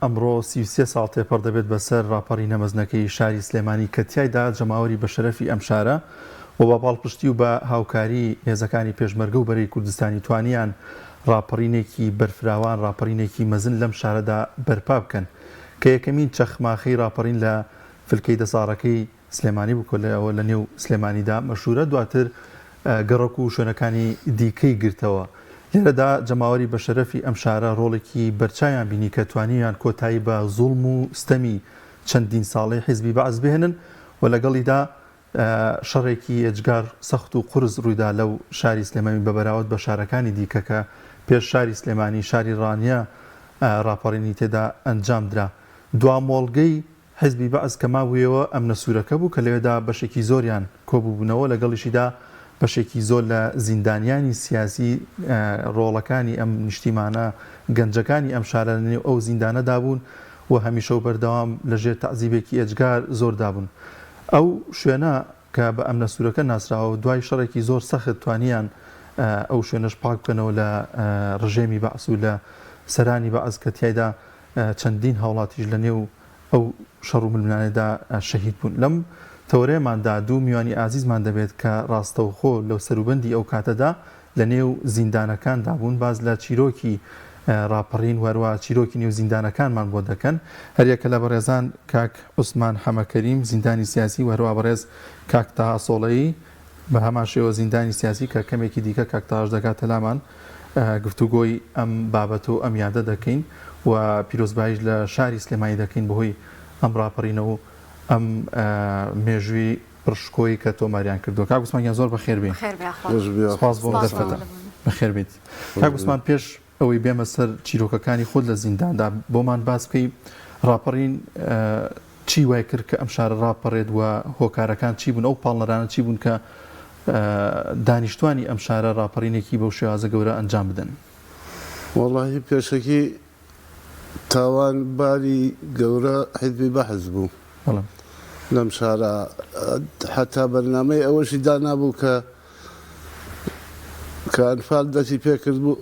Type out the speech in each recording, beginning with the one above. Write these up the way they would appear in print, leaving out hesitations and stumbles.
ئەمڕۆ 33 ساڵ تێپەڕ دەبێت بەسەر ڕاپەڕینە مەزنەکەی شاری سلێمانی کە تیایدا جەماوەری بەشەرەفی ئەم شارە و بە پاڵپشتی و بە هاوکاری هێزەکانی پێشمەرگە و بەرەی کوردستانی توانیان ڕاپەڕینێکی بەرفراوان ڕاپەڕینێکی مەزن لەم شارەدا بەرپا بکەن کە یەکەمین چەخماخەی ڕاپەڕین لە فلکەی دەساڕەکەی سلێمانی بوو کە لەوە لە نێو سلێمانیدا مەشهوورە، دواتر گەڕەک و شوێنەکانی دیکەی گرتەوە. لێرەدا جەماوەری بەشەرەفی ئەم شارە ڕۆڵێکی بەرچاویان بینی کە توانیویان کۆتایی بە زوڵم و ستەمی چەندین ساڵەی حیزبی بەعس بهێنن و لەگەڵیدا شەڕێکی ئێجگار سەخت و قورس ڕوویدا لەو شاری سلێمانی بە بەراورد بە شارەکانی دیکە کە پێش شاری سلێمانی شاری ڕانیە ڕاپەڕینی تێدا ئەنجام درا. دوا مۆڵگەی حیزبی بەعس کە مابوویەوە ئەمنە سوورەکە بوو کە لەوێدا بەشێکی زۆریان کۆبووبوونەوە، لەگەڵیشیدا بەشێکی زۆر لە زیندانیانی سیاسی ڕۆڵەکانی ئەم نیشتیمانە، گەنجەکانی ئەم شارە لە نێو ئەو زیندانەدا بوون و هەمیشە و بەردەوام لە ژێر تەعزیبێکی ئێجگار زۆردا بوون. ئەو شوێنە کە بە ئەمنە سوورەکە ناسراوە و دوای شەڕێکی زۆر سەخت توانیان ئەو شوێنەش پاک بکەنەوە لە ڕژێمی بەعس و لە سەرانی بەعس کە تیایدا چەندین هاوڵاتیش لە نێو ئەو شەڕ و ململانێدا شەهید بوون. لەم تەوەرەیەماندا دوو میوانی ئازیزمان دەبێت کە ڕاستەوخۆ لە سەروبەندی ئەو کاتەدا لە نێو زیندانەکاندا بوون، باس لە چیرۆکی ڕاپەڕین و هەروەها چیرۆکی نێو زیندانەکانمان بۆ دەکەن. هەریەکە لە بەڕێزان کاک عوسمان حەمەکەریم زیندانی سیاسی و هەروەها بەڕێز کاک تەها سۆڵەیی بە هەمان شێوە زیندانی سیاسی کە کەمێکی دیکە کاک تاش دەگاتە لامان گفتوگۆی ئەم بابەت و ئەم یادە دەکەین و پیرۆزباییش لە شاری سلێمانی دەکەین بەهۆی ئەم ڕاپەڕینە و ئەم مێژووی پڕ شکۆی کە تۆماریان کردووە. کاک عوسمان گیان زۆر بەخێر بێی. سوپاس بۆ ئەم دەرفەتە. بەخێر بیت. کاک عوسمان پێش ئەوەی بێمە سەر چیرۆکەکانی خۆت لە زینداندا بۆمان باس بکەی ڕاپەڕین چی وای کرد کە ئەم شارە ڕاپەڕێت و هۆکارەکان چی بوون ئەو پاڵنەرانە چی بوون کە دانیشتوانی ئەم شارە ڕاپەڕینێکی بەو شێوازە گەورە ئەنجام بدەن؟ وەڵاهی پێشەکی تاوان باری گەورە حیزبی بەعس بوو لەم شارە حەتا بەرنامەی ئەوەشی دانابوو کە کە ئەنفال دەستی پێکرد بوو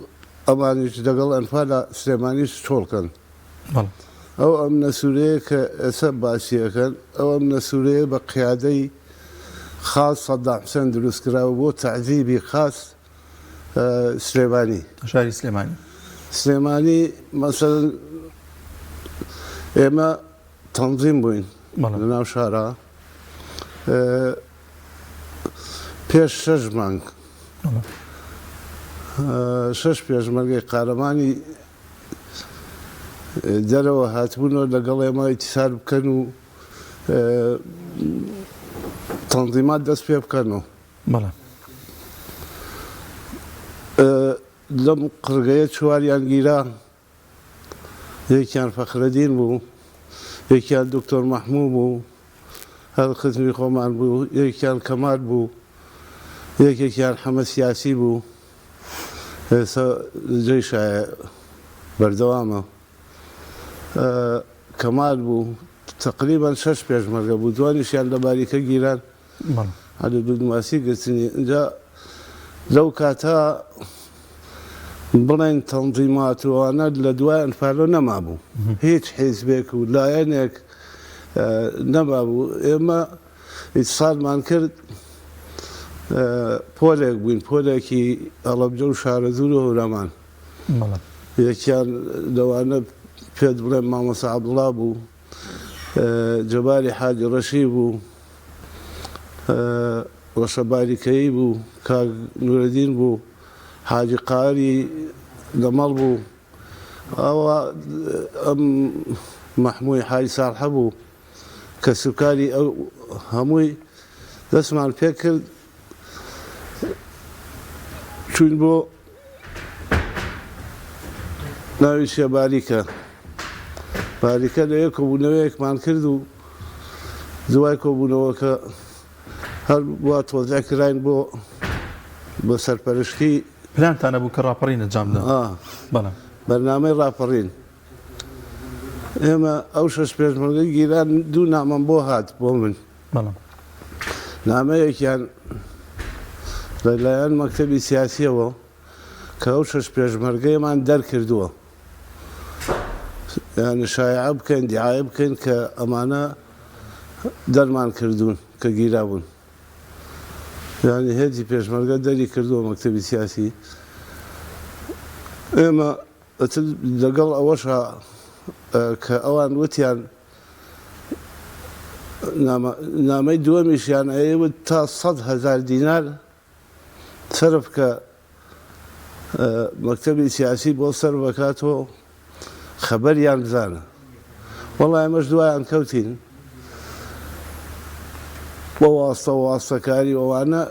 ئەمانیش دەگەڵ ئەنفالا سلێمانیش چۆڵ کەن. ئەو ئەمنە سورەیە کە ئێستا باسی ئەکەن ئەو ئەمنە سورەیە بە قیادەی خاس سەدام حسێن دروست کراوە بۆ تەعزیبی خاس سلێمانی. شاری سلێمانی. سلێمانی مەسەلەن ئێمە تەنزیم بووین لە ناو شارا پێش شەش مانگ شەش پێشمەرگەی قارەمانی دەرەوە هاتبوونەوە لەگەڵ ئێمە ئیتیسال بکەن و تەنزیمات دەست پێ بکەن و لەم قڕگەیە چواریان گیرا یەکیان فەخرەدین بوو، یەکیان دکتۆر مەحموو بوو، هەر خزمی خۆمان بوو، یەکیان کەمال بوو، یەکێکیان حەمە سیاسی بوو، ئێستا جێی شایە بەردەوامە. کەمال بوو، تەقریبەن شەش پێشمەرگە بوو، دوانیشیان لە باریکە گیران. عەلی دودماسی گرتنی ئینجا لەو کاتە بڵێن تەنزیمات و ئەوانە لە دوای ئەنفالۆ نەمابوو هیچ حیزبێک و لایەنێک نەمابوو ئێمە ئیتسالمان کرد پۆلێک بووین پۆلێکی هەڵەبجە و شارەزوور و هەورامان یەکیان لەوانە پێت بڵێم مامۆستا عەبدوڵا بوو جەباری حاجی ڕەشی بوو، ڕەشە باریکەیی بوو، کاک نورەدین بوو، حاجی قاری دەمەڵ بوو، ئەوە ئەم مەحمووی حاجی ساڵحە بوو، کەسوکاری ئەو هەمووی دەستمان پێکرد. چووین بۆ ناوی چیە باریکە باریکە لەوێ کۆبوونەوەیەکمان کرد و دوای کۆبوونەوەکە هەر وا تۆزع کراین بۆ بە سەرپەرشتی پلانتان هەبوو کە ڕاپەڕین ئەنجام بدەن؟ بەڵێ. بەرنامەی ڕاپەڕین ئێمە ئەو شەش پێشمەرگە گیران دوو نامەم بۆ هات بۆ من بەڵێ. نامەیەکیان لە لایەن مەکتەبی سیاسیەوە کە ئەو شەش پێشمەرگەیەمان دەرکردووە. یانی شایعە بکەین، دیعایە بکەین کە ئەمانە دەرمان کردوون کە گیرابوون. یانی هێزی پێشمەرگە دەری کردووە مەکتەبی سیاسی. ئێمە ئیتر لەگەڵ ئەوەشا کە ئەوان وتیان نامەی دووەمیشیان ئەیوت تا 100,000 دینار سەرف کە مەکتەبی سیاسی بۆ سەرف ئەکاتەوە خەبەریان بزانە. وەڵا ئێمەش دوایان کەوتین بۆ واستە و واستەکاری و ئەوانە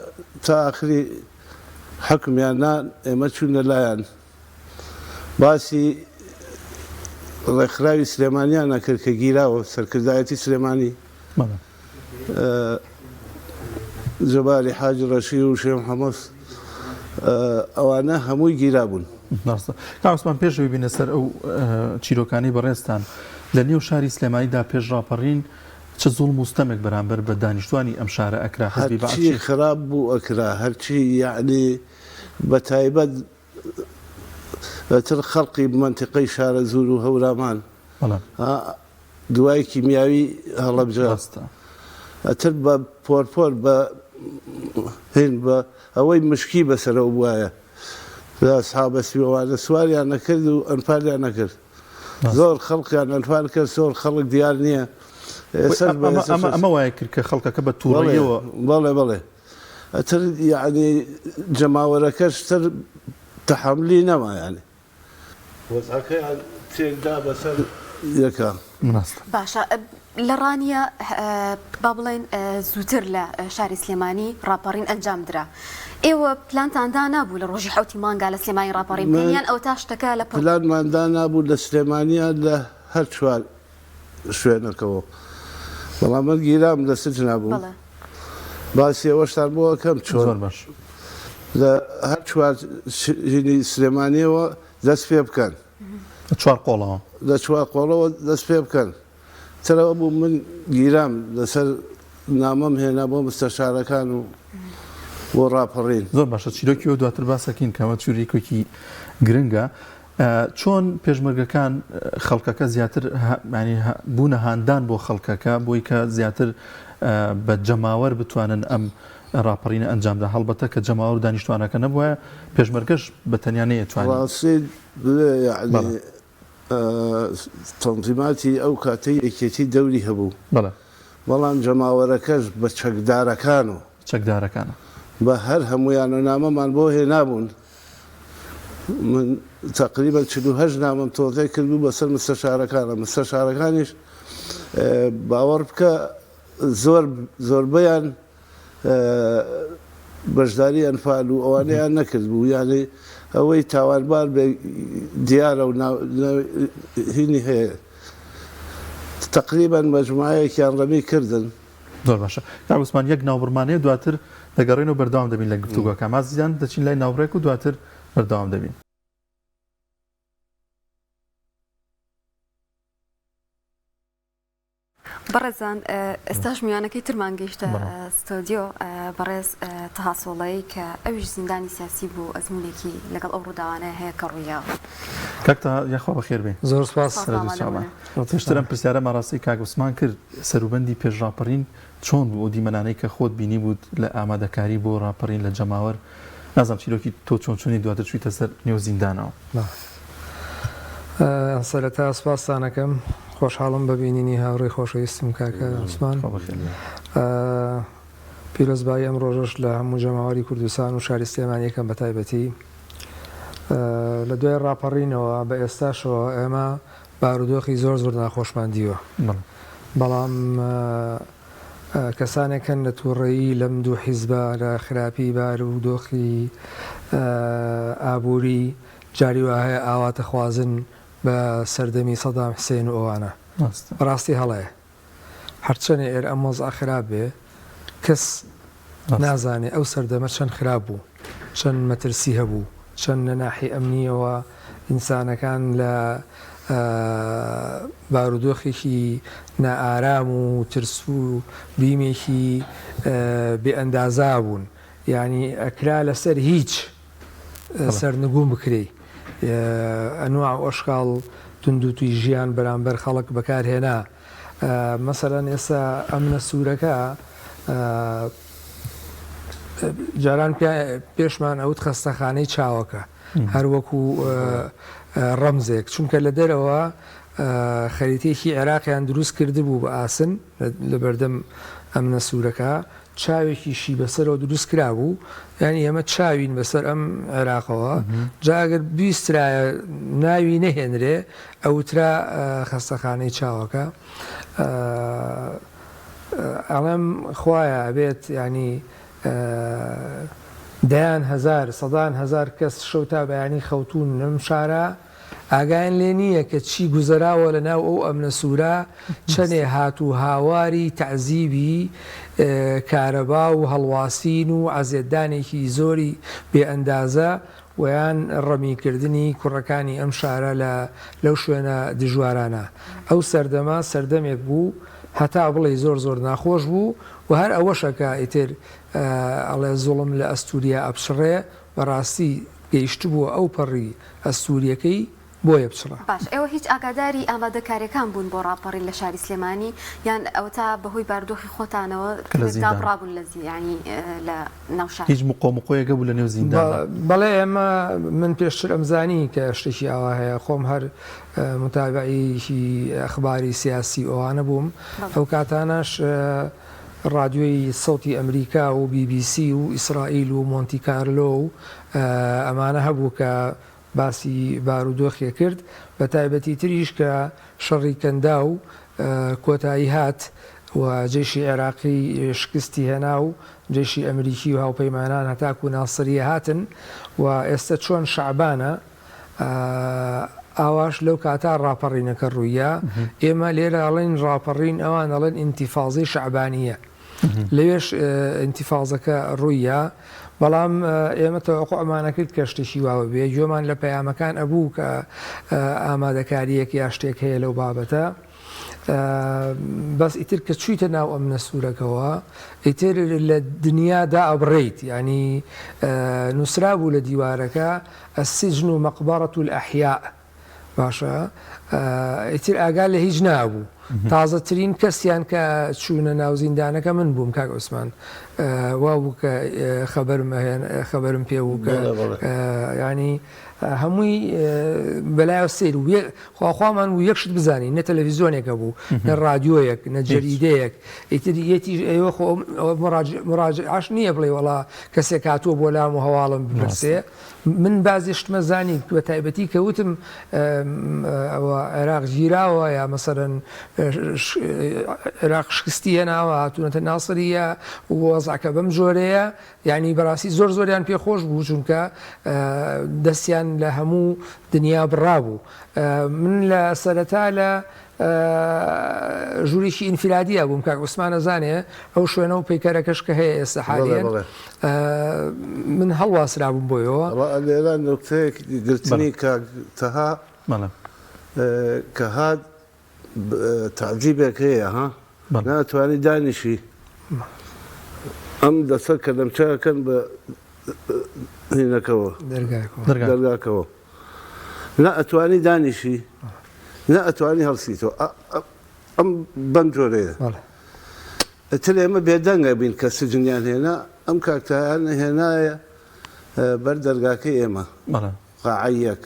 تا ئاخری حوکمیان نا ئێمە چووینە لایان باسی ڕێکخراوی سلێمانیان ئەکرد کە گیراوە سەرکردایەتی سلێمانی. جەباری حاجی ڕەشید و شێخ محەمەد ئەوانە هەمووی گیرابوون. ڕاستە کاک عوسمان پێش ئەوەی بینە سەر ئەو چیرۆکانەی بەڕێزتان لە نێو شاری سلێمانیدا پێش ڕاپەڕین چ زوڵم و ستەمێک بەرامبەر بە دانیشتوانی ئەم شارە ئەکرا حزبی بەعس هەرچی خراپ بوو ئەکرا هەرچی یەعنی بە تایبەت تر خەڵقی مەنتیقەی شارەزوور و هەورامان دوای کیمیاوی هەڵەبجە ئەتر بە پۆرپۆر بە هین بە ئەوەی مشکی بەسەرەوە بوایە لە سحابە سپیەوانە سواریان نەکرد و ئەنفالیان نەکرد زۆر خەڵکیان ئەنفال کرد زۆر خەڵک دیار نییە ئەمە وای کرد کە خەڵکەکە بە تووڕەیەوە بەڵێ بەڵێ ئەتر یەعنی جەماوەرەکەش تر تەحەملی نەما یانی. وەزعەکەیان تێک دا بەسەر یەکا. باشە لە ڕانیە با بڵێن زووتر لە شاری سلێمانی ڕاپەڕین ئەنجام درا ئێوە پلانتان دانابوو لە ڕۆژی حەوتی مانگا لە سلێمانی ڕاپەڕین بکەن یان ئەوەتا شتەکە لە پڕ پلانمان دانابوو لە سلێمانیا لە هەر چوار شوێنەکەوە بەڵام من گیرام لە سجنا بووم باسی ئەوەشتان بۆ ئەکەم چۆن زۆر باش لە هەر چوار هینی سلێمانیەوە دەست پێ بکەن لە چوار قۆڵەوە لە چوار قۆڵەوە دەست پێ بکەن ترەوە بوو من گیرام لەسەر نامەم هێنا بۆ مستەشارەکان و بۆ ڕاپەڕین زۆر باشە چیرۆکی ئەو دواتر باسەکەین کە ئەوە چیرۆکێکی گرنگە چۆن پێشمەرگەکان خەڵکەکە زیاتر یانی بوونە هاندان بۆ خەڵکەکە بۆی کە زیاتر بە جەماوەر بتوانن ئەم ڕاپەڕینە ئەنجامدا هەڵبەتە کە جەماوەر و دانیشتوانەکە نەبوایە پێشمەرگەش بە تەنیا نەیەتوانی. ڕاستی بڵێ یەعنی تەنزیماتی ئەو کاتەی یەکێتی دەوری هەبوو بەڵێ. بەڵام جەماوەرەکەش بە چەکدارەکان و. چەکدارەکانە. بە هەر هەموویان و نامەمان بۆ هێنابوون. من تەقریبەن 48 نامەم تۆزێ کردبوو بەسەر مستەشارەکانە مستەشارەکانیش باوەڕ بکە زۆر زۆربەیان بەشداری ئەنفال و ئەوانەیان نەکرد بوو یعنی ئەوەی تاوانبار بێ دیارە و هینی هەیە تقریبا مەجموعەیەکیان ڕەمی کردن. زۆر باشە کاک عوسمان یەک ناوبڕمان هەیە دواتر دەگەڕێین و بەردەوام دەبین لە گفتوگۆکە مازیان دەچین لای ناوبڕێک و دواتر بەردەوام دەبین. بەڕێزان ئێستاش میوانەکەی ترمان گەیشتە ستۆدیۆ بەڕێز تەها سۆڵەیی کە ئەویش زیندانی سیاسی بوو ئەزموونێکی لەگەڵ ئەو ڕووداوانە هەیە کە ڕوویاوە. کاک تەها یاخوا بەخێر بێی. زۆر سوپاس. پێشتر ئەم پرسیارەم ئاراستەی کاک عوسمان کرد، سەروبەندی پێش ڕاپەڕین چۆن بوو؟ ئەو دیمەنانەی کە خۆت بینیبووت لە ئامادەکاری بۆ ڕاپەڕین لە جەماوەر، نازانم چیرۆکی تۆ چۆن چۆنی دواتر چوویتە سەر نێو زیندانەوە؟ سەرەتا سوپاستان ئەکەم، خۆشحاڵم بە بینینی هاوڕێی خۆشەویستم کاکە عوسمان. پیرۆزبایی ئەم ڕۆژەش لە هەموو جەماوەری کوردستان و شاری سلێمانی ئەکەم بە تایبەتی. لە دوای ڕاپەڕینەوە بە ئێستاشەوە ئێمە بارودۆخی زۆر زۆر ناخۆشمان دیوە. بەڵام کەسانێک هەن لە تووڕەیی لەم دوو حیزبە، لە خراپی بارودۆخی ئابووری، جاری وا هەیە ئاواتەخوازن بە سەردەمی سەدام حسێن و ئەوانە. بەڕاستی هەڵەیە. هەرچەنێ ئێر ئەم وەزعە خراپ بێ، کەس نازانێ ئەو سەردەمە چەند خراپ بوو، چەند مەترسی هەبوو، چەند لە ناحی ئەمنییەوە ئینسانەکان لە بارودۆخێکی نائارام و ترس و بیمێکی بێ ئەندازا بوون. یانی ئەکرا لەسەر هیچ سەرنگوم بکرێی. ئەنواع و ئەشکاڵ. توندوتیژیان بەرامبەر خەڵک بەکار هێنا. مەسەلەن ئێستا ئەمنە سوورەکە جاران پێشمان ئەوت خەستەخانەی چاوەکە هەر وەکو ڕەمزێک چونکە لە دەرەوە خەریتەیەکی عێراقیان دروست کردبوو بە ئاسن لە بەردەم ئەمنە سوورەکە چاوێکیشی بەسەرەوە دروست کرابوو یانی ئێمە چاوین بەسەر ئەم عێراقەوە جا ئەگەر بیسترایە ناوی نەهێنرێ ئەوترا خەستەخانەی چاوەکە ئەڵێم خوایە ئەبێت ینی دەیان هەزار سەدان هەزار کەس شەو تا بەیانی خەوتون لەم شارە ئاگایان لێ نییە کە چی گوزەراوە لە ناو ئەو ئەمنە سوورە، چەنێ هات و هاواری تەعزیبی کارەبا و هەڵواسین و عەزێتدانێکی زۆری بێ ئەندازە و یان ڕەمی کردنی کوڕەکانی ئەم شارە لە لەو شوێنە دژوارانە. ئەو سەردەمە سەردەمێک بوو هەتا بڵێی زۆر زۆر ناخۆش بوو و هەر ئەوەشە کە ئیتر ئەڵێ زوڵم لە ئەستووریا ئەپچڕێ بەڕاستی گەیشتبووە ئەو پەڕی ئەستووریەکەی بۆیە بچڕا. باشە ئێوە هیچ ئاگاداری ئامادەکاریەکان بوون بۆ ڕاپەڕین لە شاری سلێمانی یان ئەوەتا بەهۆی بارودۆخی خۆتانەوە کە لە کەمێک زیندان. دابڕابوون لە یانی لە ناو شار؟ هیچ مقۆ مقۆیەک هەبوو لە نێو زینداندا؟ بەڵێ ئێمە من پێشتر ئەمزانی کە شتێکی ئاوا هەیە خۆم هەر متابعیی ئەخباری سیاسی و ئەوانە بووم ئەو کاتانەش ڕادیۆی سەوتی ئەمریکا و بی بی سی و ئیسرائیل و مۆنتی کارلۆ و ئەمانە هەبوو کە باسی بارودۆخی کرد بە تایبەتی تریش کە شەڕی کەنداو کۆتایی هات و جەیشی عێراقی شکستی هێنا و جەیشی ئەمریکی و هاوپەیمانان هەتاکوو ناسریە هاتن و ئێستە چۆن شەعبانە ئاواش لەو کاتە ڕاپەڕینەکە ڕووییا، ئێمە لێرە ئەڵێین ڕاپەڕین ئەوان ئەڵێن ئینتیفازەی شەعبانییە، لەوێش ئینتیفازەکە ڕووییا، بەڵام ئێمە تەوەقوعمان ئەکرد کە شتێکی وا ببێ، گوێمان لە پەیامەکان ئەبوو کە ئامادەکارییەک یا شتێک هەیە لەو بابەتە. بەس ئیتر کە چوویتە ناو ئەمنە سوورەکەوە ئیتر لە دنیا دائەبڕێیت یانی نووسرابوو لە دیوارەکە السجن مقبرە الاحیاء باشە ئیتر ئاگا لە هیچ نابوو تازەترین کەسیان کە چوونە ناو زیندانەکە من بووم کاک عوسمان وا بوو کە خەبەرم خەبەرم پێ بوو کە ینی هەمووی بەلایەوە سەیر بوو خوا خوامان بوو یەک شت بزانین نە تەلەڤیزیۆنێک هەبوو نە ڕادیۆیەک نە جەریدەیەک ئیتر یەتی ئێوە خۆ ئەوە مراجعەش نییە بڵێ وەڵا کەسێک هاتووە بۆ لام و هەواڵم بپرسێ من بازی شتمە زانی بە تایبەتی کە وتم ئەوە عێراق گیراوە یا مەسەرەن عێراق شکستی هێناوە هاتوونەتە ناسریە وەزعەکە بەم جۆرەیە یانی بەڕاستی زۆر زۆریان پێ خۆش بوو چونکە دەستیان لە هەموو دنیا بڕابوو من لە سەرەتا لە ژوورێکی ئینفرادیە بووم کاک عوسمان ئەزانێ ئەو شوێنە و پەیکەرەکەش کە هەیە ئێستا حالیەن من هەڵواسرابووم بۆیەوە. لێرە نوکتەیەک گرتنی کاک تەها کە هات تەعجیبێک هەیە ها ناتوانی دانیشی ئەم دەسە کە دەمچەکەن بە هینەکەوە دەرگاکەوە نە ئەتوانی دانیشی نە ئەتوانی هەڵسیتەوە ئەم بەم جۆرەیە ئەتر ئێمە بێدەنگە بین کە سجنیان هێنا ئەم کاکتایان هێنایە بەر دەرگاکەی ئێمە قاعەی یەک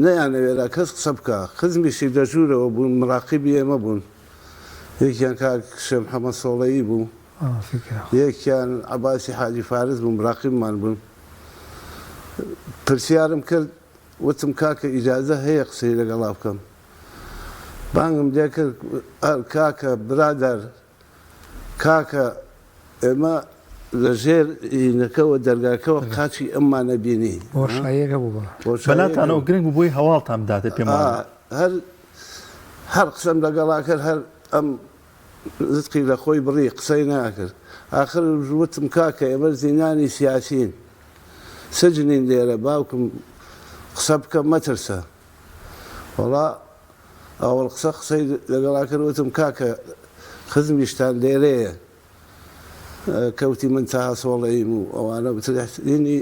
نەیانەوێرا کەس قسە بکا، خزمیشی لە ژوورەوە بوون مراقیبی ئێمە بوون، یەکیان کاک شێ محەمەد سۆڵەیی بوو، یەکیان عەباسی حاجی فارس بوو مراقیبمان بوون. پرسیارم کرد وتم کاکە ئیجازە هەیە قسەی لەگەڵا بکەم؟ بانگم لێ کرد کاکە برادەر کاکە ئێمە لە ژێر هینەکەوە دەرگاکەوە قاچی ئەممان ئەبینی. بۆشاییەک هەبوو بەڵێ. بەلاتانەوە گرنگ بوو بۆی هەواڵتان بداتێ پێم وابێ. هەر هەر قسەم لەگەڵا کرد هەر ئەم زتقی لە خۆی بڕی قسەی ناکرد ئاخر وتم کاکە ئێمە زیندانی سیاسین سجنین لێرە باوکم قسە بکە مەترسە وەڵا ئەوەڵ قسە قسەی لەگەڵا کرد وتم کاکە خزمیشتان لێرەیە کەوتی من تەها سۆڵەییم و ئەوانە وترینی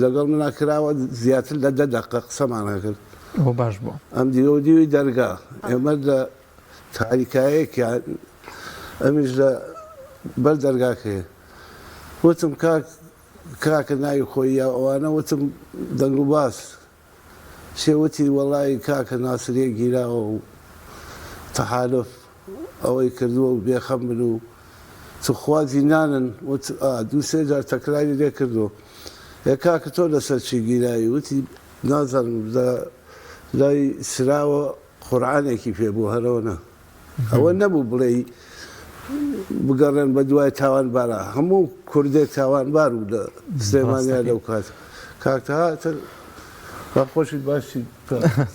لەگەڵ منا کراوە زیاتر لە دە دەقە قسەمان کرد. ئەوە باش بووە. ئەم دیو و دیوی دەرگا. ئێمە لە تاریکایەکیان ئەمیش لە بەر دەرگاکەیە. وتم کاک کاکە ناوی خۆی یا ئەوانە وتم دەنگ و باس چیە وتی وەڵایی کاکە ناسریە گیراوە و تەحالف ئەوەی کردووە و بێخەم بن و توخوا زیندانن وت ئا دوو سێ جار تەکراری لێ کردووە ئێ کاکە تۆ لەسەر چی گیراوی وتی نازانم لە لای سراوە قورعانێکی پێ بوو هەرەوە نا ئەوە نەبوو بڵێی بگەڕێن بە دوای تاوانبارا هەموو کوردێک تاوانبار بوو لە سلێمانیا لەو کات کاک تەها تر با خۆشیت باسی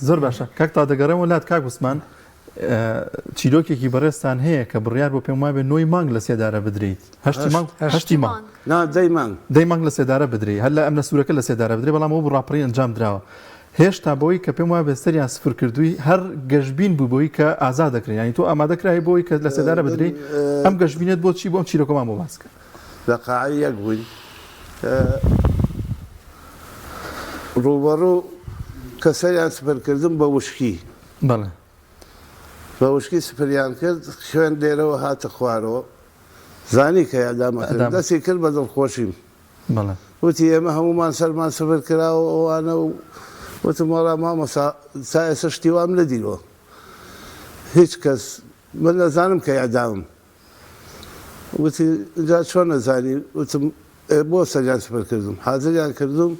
زۆر باشە کاک تا دەگەڕێمەوە لات کاک وسمان چیرۆکێکی بەڕێزتان هەیە کە بڕیار بۆ پێم وابێ نۆی مانگ لە سێدارە بدرێیت هەشتی مانگ هەشتی مانگ نا دەی مانگ دەی مانگ لە سێدارە بدرێی هەر لە ئەمنە سوورەکە لە سێدارە بدرێ بەڵام ئەوە بوو ڕاپەڕین ئەنجام دراوە هێشتا بەوەی کە پێم وابێ سەریان سفر کردووی هەر گەشبین بووی بەوەی کە ئازاد دەکرێن یانی تۆ ئامادە کرای بۆی کە لە سێدارە بدرێی ئەم گەشبینیەت بۆ چی بوو ئەم چیرۆکەمان بۆ باس کە. لە قاعەی یەک بووین ڕووبەڕوو کە سەریان سفر کردم بە وشکی. بەڵێ. بە وشکی سفریان کرد خوێن لێرەوە هاتە خوارەوە زانی کە ئیعدام ئەکرێم دەستی کرد بە دڵخۆشیم بەڵێ. وتی ئێمە هەموومان سەرمان سفر کراوە ئەوانە و وتم وەڵا مامۆستا تا ئێستا شتی وام نەدیوە هیچ کەس من ئەزانم کە ئیعدامم وتی جا چۆن ئەزانی؟ وتم ئێ بۆ سەریان سفر کردم؟ حازریان کردوم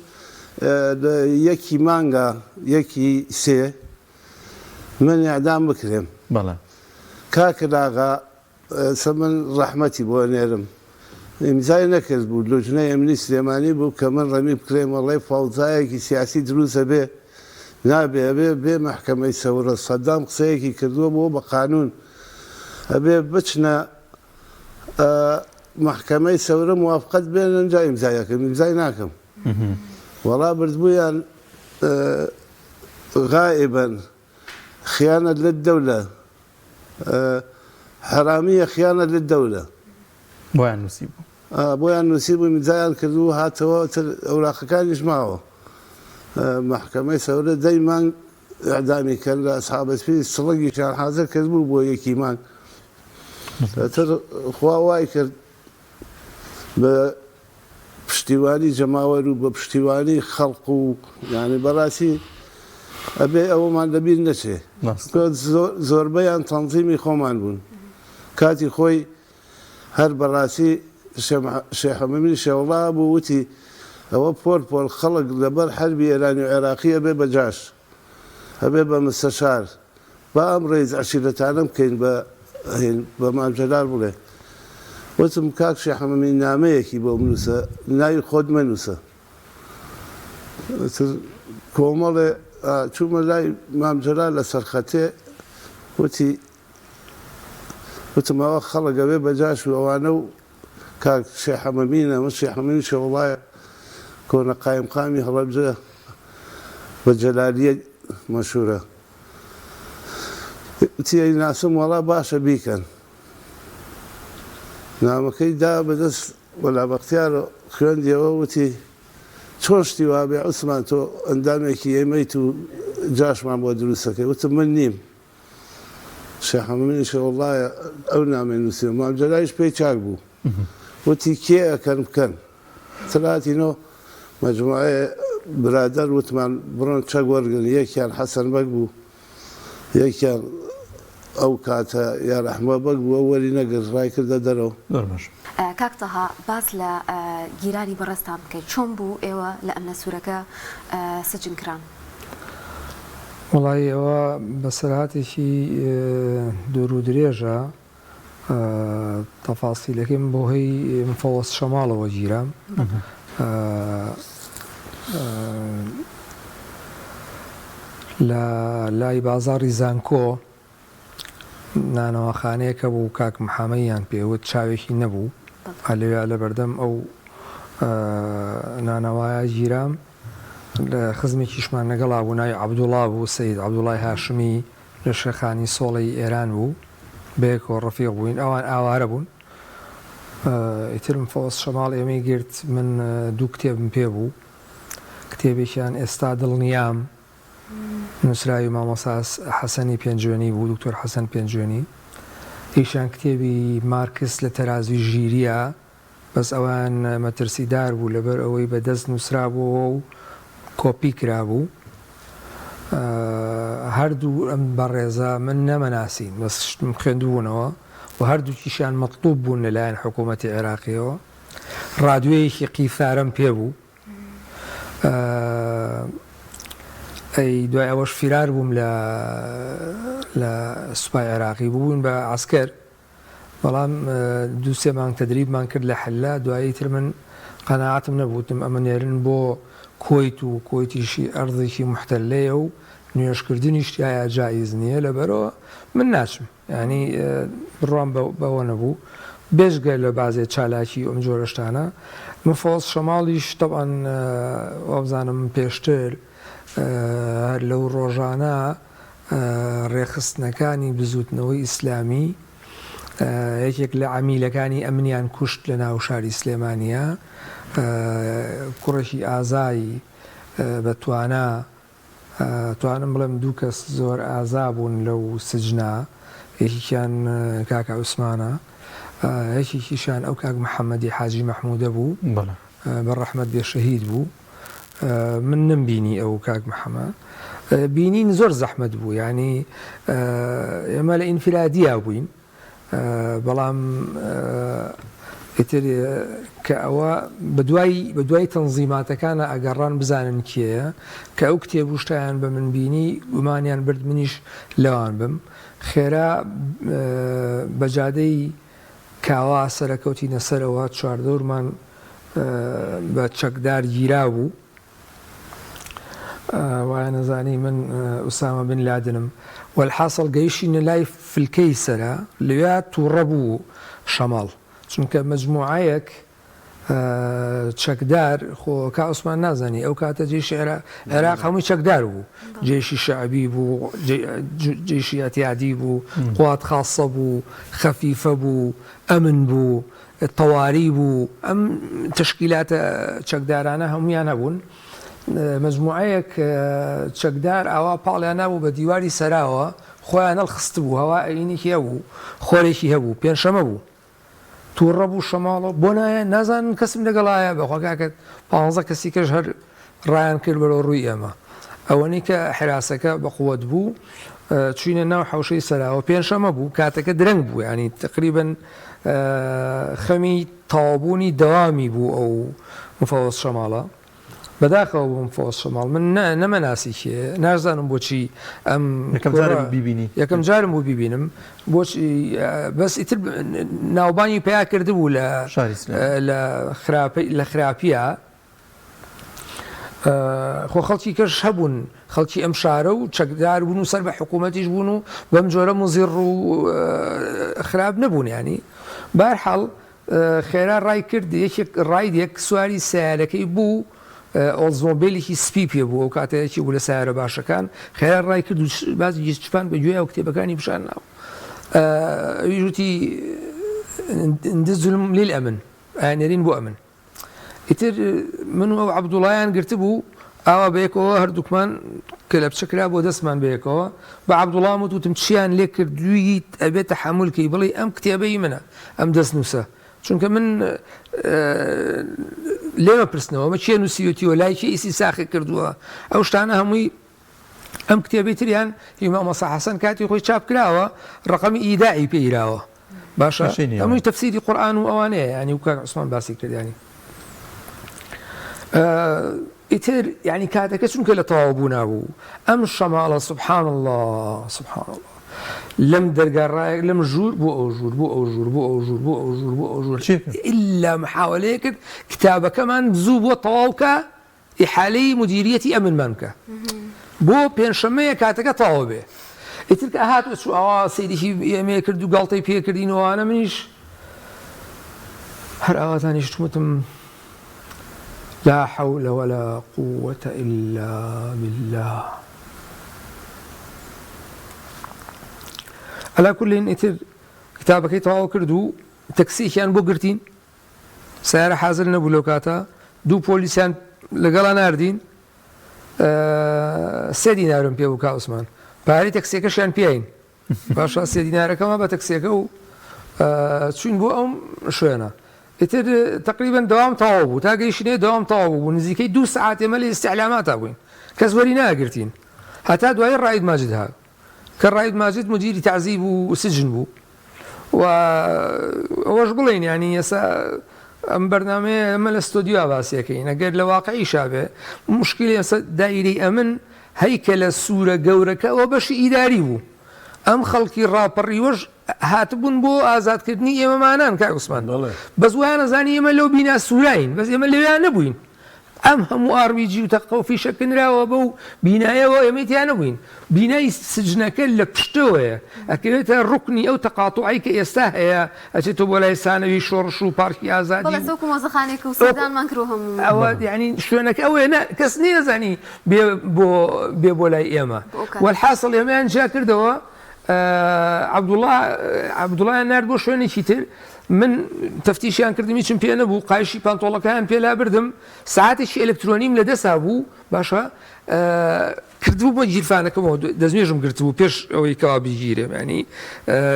لە یەکی مانگا یەکی سێ من ئیعدام بکرێم. بەڵێ. کاکە ئاغا ئێستا من ڕەحمەتی بۆ ئەنێرم ئیمزای نەکرد بوو لوجنەی ئەمنی سلێمانی بوو کە من ڕەمی بکرێم وەڵی فەوزایەکی سیاسی دروست ئەبێ نابێ ئەبێ بێ مەحکەمەی سەورە سەدام قسەیەکی کردووە بۆ بە قانون ئەبێ بچنە مەحکەمەی سەورە موافقەت بێنن جا ئیمزای ئەکەم ئیمزای ناکەم وەڵا بردبوویان غائبا خیانە للدولە حرامیە خیانە للدولە بۆیان نووسیبوو. بۆیان نووسیبوو ئیمزایان کردبوو هاتەوە تر ئەوراقەکانیش ماوە مەحکەمەی سەورە دەی مانگ ئیعدامی کرد لە ئەسحابەسپی سڵنگیشیان حازر کردبوو بۆ یەکی مانگ تر خوا وای کرد بە پشتیوانی جەماوەر و بە پشتیوانی خەڵق و یانی بەڕاستی ئەبێ ئەوەمان لەبیر نەچێ زۆربەیان تەنزیمی خۆمان بوون کاتی خۆی هەر بەڕاستی شێخ مەمین شێوەڵا بوو وتی ئەوە پۆل پۆل خەڵک لەبەر حەربی ئێرانی و عێراقی ئەبێ بە جاش ئەبێ بە مستەشار با ئەم ڕەیس عەشیرەتانە بکەین بە هین بە مام جەلال بڵێ وتم کاک شێخ حەمەمین نامەیەکی بۆ بنووسە ناوی خۆت مەنووسە ئیتر کۆمەڵێ چوومە لای مام جەلال لە سەرخەتێ وتی وتم ئەوە خەڵک ئەبێ بە جاش و ئەوانە و کاک شێخ حەمەمینە من شێخ حەمەمین شێوەڵایە کۆنە قایمقامی هەڵەبجە بە جەلالیە مەشهورە وتی ئەیناسم وەڵا باشە بیکەن نامەکەی دا بەدەست وەلا بەختیار خوێندیەوە وتی چۆن شتی وابێ عوسمان تۆ ئەندامێکی ئێمەیت و جاشمان بۆ دروستەکەی وتم من نیم شێخ حەمەمینیش وەڵڵایە ئەو نامەی نووسیوە مام جەلالیش پێی چاک بوو وتی کێ ئەکەن بکەن تلاتینۆ مەجموعەیە برادەر وتمان بڕۆن چەک وەرگن یەکیان حەسەن بەگ بوو یەکیان ئەو کاتە یار ئەحمە بەگ بوو ئەو وەری نەگرت ڕای کردە دەرەوە. زۆر باش. کاک تەها باس لە گیرانی بەڕێزتان بکەی چۆن بوو ئێوە لە ئەمنە سوورەکە سجن کران؟ وەڵایی ئەوە بەسەرهاتێکی دوور و درێژە تەفاسیلەکەی من بۆ هەی مفەوەز شەماڵەوە گیرام لە لای بازاڕی زانکۆ نانەواخانەیەک هەبوو کاک محەمەیان پێ وت چاوێکی نەبوو لەوێ لە بەردەم ئەو نانەوایە گیرام لە خزمێکیشمان لەگەڵا بوو ناوی عەبدوڵا بوو سەید عەبدوڵای هاشمی لە شێخانی سۆڵەی ئێران بوو بەیەکەوە ڕەفیق بووین ئەوان ئاوارە بوون ئیتر مفەوەز شەماڵ ئێمەی گرت من دوو کتێبم پێ بوو کتێبێکیان ئێستا دڵنیام. نووسراوی مامۆستا حەسەنی پێنجوێنی بوو، دکتۆر حەسەن پێنجوێنی. یەکیان کتێبی مارکس لە تەرازووی ژیرییە، بەس ئەوەیان مەترسیدار بوو لەبەر ئەوەی بە دەست نووسرابووەوە و کۆپی کرابوو. هەردوو ئەم بەڕێزە من نەمەناسین، بەس شتم خوێندبوونەوە و هەردووکیشیان مەتڵوب بوون لەلایەن حکوومەتی عێراقییەوە. ڕادیۆیەکی قیثارەم پێ بوو. ئەی دوای ئەوەش فیرار بووم لە لە سوپای عێراقی بووین بە عەسکەر بەڵام دوو سێ مانگ تەدریبمان کرد لە حلە دوایی تر من قەناعەتم نەبوو وتم ئەمە نێرن بۆ کوەیت و کوەیتیشی ئەرضێکی موحتەلەیە و نوێژکردنیش تیایا جائیز نییە لەبەرەوە من ناچم. یانی بڕوام بەوە نەبوو بێجگە لە بازێ چالاکی و ئەم جۆرە شتانە. مفەوەز شەماڵیش تەبعەن وابزانم پێشتر هەر لەو ڕۆژانە ڕێکخستنەکانی بزووتنەوەی ئیسلامی یەکێک لە عەمیلەکانی ئەمنیان کوشت لە ناو شاری سلێمانییە کوڕێکی ئازای بە توانا ئەتوانم بڵێم دوو کەس زۆر ئازا بوون لەو سجنە، یەکێکیان کاکە عوسمانە، یەکێکیشیان ئەو کاک محەمەدی حاجی مەحموودە بوو، بە ڕەحمەت بێ شەهید بوو. من نەمبینی ئەو کاک محەمە. بینین زۆر زەحمەت بوو، یانی ئێمە لە ئینفرادیا بووین. بەڵام ئیتر کە ئەوە بەدوای بەدوای تەنزیماتەکانە ئەگەڕان بزانن کێیە کە ئەو کتێب و شتیان بە من بینی گومانیان برد منیش لەوان بم خێرا بە جادەی کاوا سەرەکەوتینە سەرەوە چواردەورمان بە چەکدار گیرا بوو وایان ئەزانی من ئوسامە بن لادنم وەلحاسڵ گەیشتینە لای فلکەی سەرا لەویا تووڕە بوو شەماڵ چونکە مەجموعەیەک چەکدار خۆ کا عوسمان نازانی ئەو کاتە جێشی عێراق هەمووی چەکدار بوو جێشی شەعبی بوو جێشی ئەتیادی بوو قوات خاصە بوو خەفیفە بوو ئەمن بوو تەواری بوو، ئەم تەشکیلاتە چەکدارانە هەموویان هەبوون. مەجموعەیەک چەکدار ئاوا پاڵیان نابوو بە دیواری سەراوە، خۆیان هەڵخستبوو، هەوا ئەوینێکی هەبوو، خۆرێکی هەبوو، پێنجشەمە بوو. تووڕە بوو شەماڵە، بۆ نایەن؟ نازانن کەسم لەگەڵایە؟ بەخوا کاکە پانزە کەسی کەش هەر ڕایان کرد بەرەو ڕووی ئێمە. ئەوەنەی کە حراسەکە بە قوت بوو، چووینە ناو حەوشەی سەراوە. پێنجشەمە بوو، کاتەکە درەنگ بوو، یانی تەقریبەن خەمی تەواوبوونی دەوامی بوو ئەو مفەوەز شەماڵە. بەداخەوە بۆ مفەوەز شەماڵ من نەمەناسی کێیە، ناشزانم بۆچی ئەم یەکەم جارم بوو بیبینی. یەکەم جارم بوو بیبینم. بۆچی بەس ئیتر ناوبانگی پەیا کردبوو لە شاری سلێمانی. لە خراپییە. خۆ خەڵکی کەش هەبوون خەڵکی ئەم شارە و چەکدار بوون و سەر بە حکوومەتیش بوون و بەم جۆرە مزیڕ و خراپ نەبوون ینی بارحاڵ خێرا ڕای کرد یەکێک ڕایدێک سواری سیارەکەی بوو ئۆڵزمۆبیلێکی سپی پێ بوو ئەو کاتە یەکی بوو لە سیارە باشەکان خێرا ڕای کرد و بازی چپان بە گوێ و کتێبەکانی پیشان ناو ئەویش وتی ندز للأمن ئەیانێرین بۆ ئەمن ئیتر من و ئەو عەبدوڵایان گرتبوو، ئاوا بەیەکەوە هەردووکمان کەلەپچە کرا بۆ دەستمان بەیەکەوە، بە عەبدوڵام وت، وتم چیان لێ کردوویت ئەبێ تەحەمول کەی، بڵێی ئەم کتێبە ی منە، ئەم دەستنووسە، چونکە من لێمە پرسنەوە ئەمە کێ نووسیوێتی و لای کێ ئیسیساخی کردووە، ئەو شتانە هەمووی ئەم کتێبەی تریان هی مامۆستا حەسەن کاتی خۆی چاپ کراوە ڕقەمی ئیداعی پێ ئیراوە باشە هەمووی تەفسیری قورئان و ئەوانەیە ینی و کاک عوسمان باسی کردیانی ئیتر یعنی کاتەکە چونکە لە تەواو بوو نابوو ئەم شەماڵە سبحان الله سبحان الله لەم دەرگا ڕایەک لەم ژوور بۆ ئەو ژوور بۆ ئەو ژوور بۆ ئەو ژوور بۆ ئەو ژوور بۆ ئەو ژوور ئللا محاولەیە کرد کتابەکەمان زوو بۆ تەواوکە ئیحالەی مودیریەتی ئەمنمان بکە بۆ پێنجشەممەیە کاتەکە تەواو بێ ئیتر کە هات و چوو ئاوا سەیرێکی ئێمەیە کرد و گاڵتەی پێ کردین و ئەوانە منیش هەر ئاوا دانیشتم وتم لا حول ولا قوة إلا بالله على كل ئیتر کتابەکەی تەواو کرد و تەکسیەکیان بۆ گرتین سەیارە حازر نەبوو لەو کاتە دوو پۆلیسیان لەگەڵا ناردین. سێ دینارم پێ بوو کا عوسمان پارەی تەکسیەکەشیان پێین باشە سێ دینارەکەمە بە تەکسیەکە و چوین بۆ ئەم شوێنە ئیتر تقریبا دەوام تەواو بوو تا گەیشتینێ دەوام تەواو بوو نزیکەی دوو سەعات ئێمە لە ئیستعلاماتا بووین کەس وەری ناگرتین هەتا دوایی ڕائید ماجد هات کە ڕائید ماجد مدیری تەعزیب و سجن بوو و ئەوەش بڵێین یانی ئێستا ئەم بەرنامەیە ئەمە لە ستۆدیۆ باسیەکەین ئەگەر لە واقعیشا بێ مشکلی ئێستا دایرەی ئەمن هەیکەلە سوورە گەورەکە ئەوە بەشی ئیداری بوو ئەم خەڵکی ڕاپەڕیوەش هاتبوون بۆ ئازادکردنی ئێمەمانان کاک عوسمان بەس وایانەزانی ئێمە لەو بینا سووراین بەس ئێمە لەوێیان نەبووین ئەم هەموو ئاڕبیجی و تەقە و فیشەک نراوە بەو بینایەوە ئێمەی تیا نەبووین. بینای سجنەکە لە پشتەوەیە، ئەکەوێتە ڕوکنی ئەو تەقاتوعەی کە ئێستا هەیە، ئەچێتەوە بۆ لای سانەوی شۆڕش و پارکی ئازادی بەڵێ و وەکو مۆزەخانەیەک و سەردانمان کرد و هەموو. ئەوە یانی شوێنەکە ئەوەیە نا کەس نەیەزانی بێ بۆ بێ بۆ لای ئێمە. بۆ ئەو کاتە. وەلحاسڵ ئێمەیان جیا کردەوە عەبدوڵا عەبدوڵایان نارد بۆ شوێنێکی تر. من تەفتیشیان کردم هیچم پێ نەبوو قایشی پانتۆڵەکەیان پێ لابردم سەعاتێکی ئەلکترۆنیم لە دەسا بوو باشە کردبوو بە گیرفانەکەمەوە دەستنوێژم گرتبوو پێش ئەوەی کەوا بیگیرێم ینی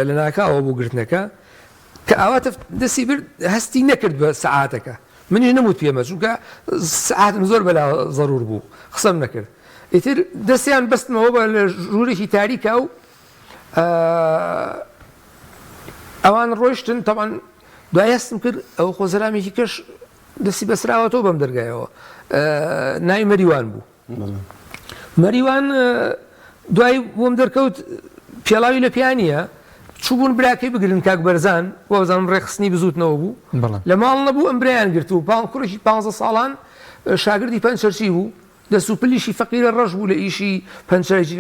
لە ناکاوە بوو گرتنەکە کە ئاوا دەستی برد هەستی نەکرد بە سەعاتەکە منیش نەموت پێمە چونکە سەعاتم زۆر بەلا زەرور بوو قسەم نەکرد ئیتر دەستیان بەستمەوە بە لە ژوورێکی تاریکا و ئەوان ڕۆیشتن تەبعەن دوای هەستم کرد ئەو خۆ زەلامێکی کەش دەستی بەسراوەتەوە بەم دەرگایەوە ناوی مەریوان بوو مەریوان دوای بۆم دەرکەوت پێڵاوی لە پیانە چوبوون براکەی بگرن کاک بەرزان وەزانم ڕێکخستنی بزوتنەوە بوو لە ماڵ نەبوو ئەم برایان گرت و پاڵ کوڕێکی پ ساڵان شاگردی پەنچەرچی بوو دەست و پلیشی فەقیرە ڕەش بوو لە ئیشی پەنچەرێکی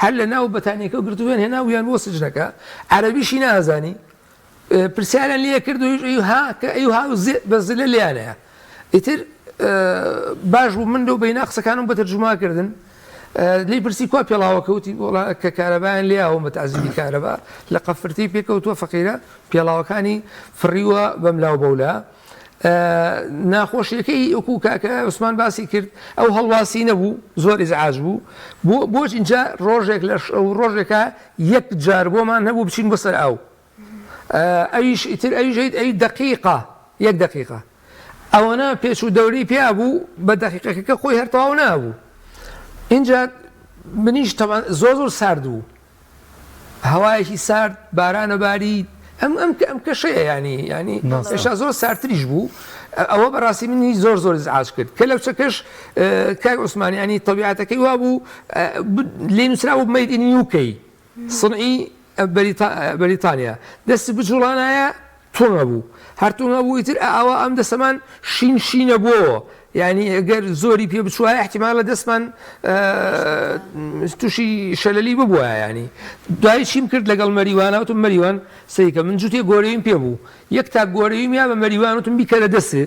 هەر لە ناو بەتانیەکە گرتوویان هێناویان بۆ سجنەکە عەرەبیشی نازانی پرسیاریان لێ کرد و ها کە ئەی ها بە زلە لێیانەیە ئیتر باش بوو من لەو بەینا قسەکانم بە تەرجوما کردن لی پرسی کوا پێڵاوەکە وتی وڵا کە کارەبایان لێیاوە بە تەعزیبی کارەبا لە قەفرتی پێکەوتووە فەقیرە پێڵاوەکانی فڕیوە بەملاو بەولا ناخۆشیەکەی وەکو کاکە عوسمان باسی کرد ئەو هەڵواسی نەبوو زۆر ئیزعاج بوو بۆ بۆچ اینجا ڕۆژێک لە ئەو ڕۆژێکە یەک جار بۆمان هەبوو بچین بۆ سەر ئاو ئەویش ئیتر ئەویش ئەی دقیقە یەک دقیقە ئەوەنە پێچ و دەوری پیا بوو بە دقیقەکە خۆی هەر تەواو نابوو اینجا منیش زۆر زۆر سارد بوو هەوایەکی سارد بارانە باری ئەم ئەم ئەم کەشەیە ینی ینی ئێشتا زۆر سارتریش بوو ئەوە بەڕاستی منی زۆر زۆر ئیزعاج کرد کە لەو چەکەش کاک عوسمانی ینی تەبیعەتەکەی وا بوو لێ نووسرا بوو made in UK صنعی بەریتانیا دەستی بجوڵانایە توڕە بوو هەر توڕە بوو ئیتر ئاوا ئەم دەسەمان شین شینە بۆوە یانی گەر زۆری پێ بچوایە احتیمالە دەستمان تووشی شەلەلی ببوایە ینی دوای چیم کرد لەگەڵ مەریوانە وتم مەریوان سەیکە من جوتێ گۆرەویم پێ بوو یەک تا گۆرەویم یا بە مەریوان وتم بیکەرە دەستێ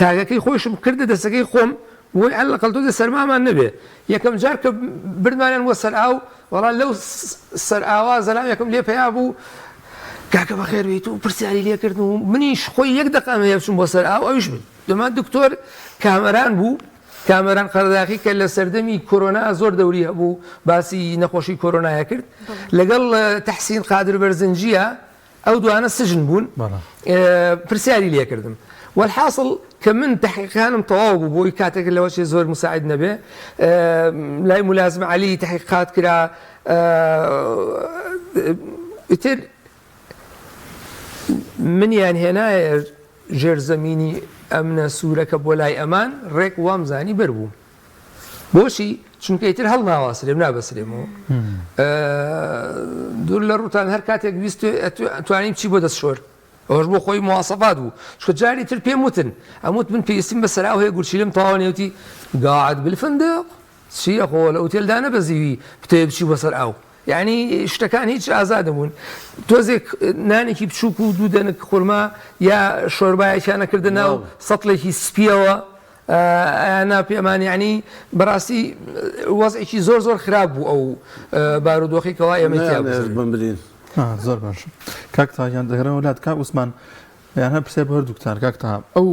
تاگەکەی خۆیشم کردە دەستەکەی خۆم بۆی عەلە قەل تۆزێ سەرمامان نەبێ یەکەم جار کە بردمانیان بۆ سەر ئاو وەڵا لەو سەر ئاوا زەلامێکم لێ پەیا بوو کاکە بەخێر بێیت و پرسیاری لێ کردم و منیش خۆی یەک دەقە ئەمەیە بچم بۆ سەر ئاو ئەویش من دەمان دکتۆر کامەران بوو کامەران قەرداخی کە لە سەردەمی کۆرۆنا زۆر دەوری هەبوو باسی نەخۆشی کۆرۆنایە کرد لەگەڵ تەحسین قادر بەرزنجیە ئەو دوانە سجن بوون پرسیاری لێکردم وەلحاسڵ کە من تحقیقەکانم تەواو بوو بۆی کاتێک لەوەچێ زۆر مساعد نەبێ لای ملازم عەلی تحقیقات کرا ئیتر منیان هێنایە ژێرزەمینی ئەمنە سوورەکە بۆ لای ئەمان ڕێک وامزانی بەربووم بۆچی؟ چونکە ئیتر هەڵناواسرێم نابەسرێمەوە دوور لە ڕووتان هەر کاتێک ویست توانیم چی بۆ دەست شۆر ئەوەش بۆ خۆی مواسەفات بوو چونکە جاری تر پێم وتن ئەموت من پێویستیم بە سەراو هەیە گورچیلم تەواو نێوتی قاعد بالفندق چییە خۆ لە ئوتێلدا نەبەزیوی بتەوێ بچی بۆ سەر ئاو یعنی شتەکان هیچ ئازاد نەبوون تۆزێک نانێکی بچووک و دوو دەنک خورما یا شۆربایەکیانە کردە ناو سەتڵێکی سپیەوە ئەیانا پێمان یانی بەڕاستی وەزعێکی زۆر زۆر خراپ بوو ئەو بارودۆخی کەوا ئێمەی تیا بمرین. زۆر باش کاک تاها گیان دەگەڕێمەوە لات کاک عوسمان یان هەر پرسیار بۆ هەردووکتان کاک تاها ئەو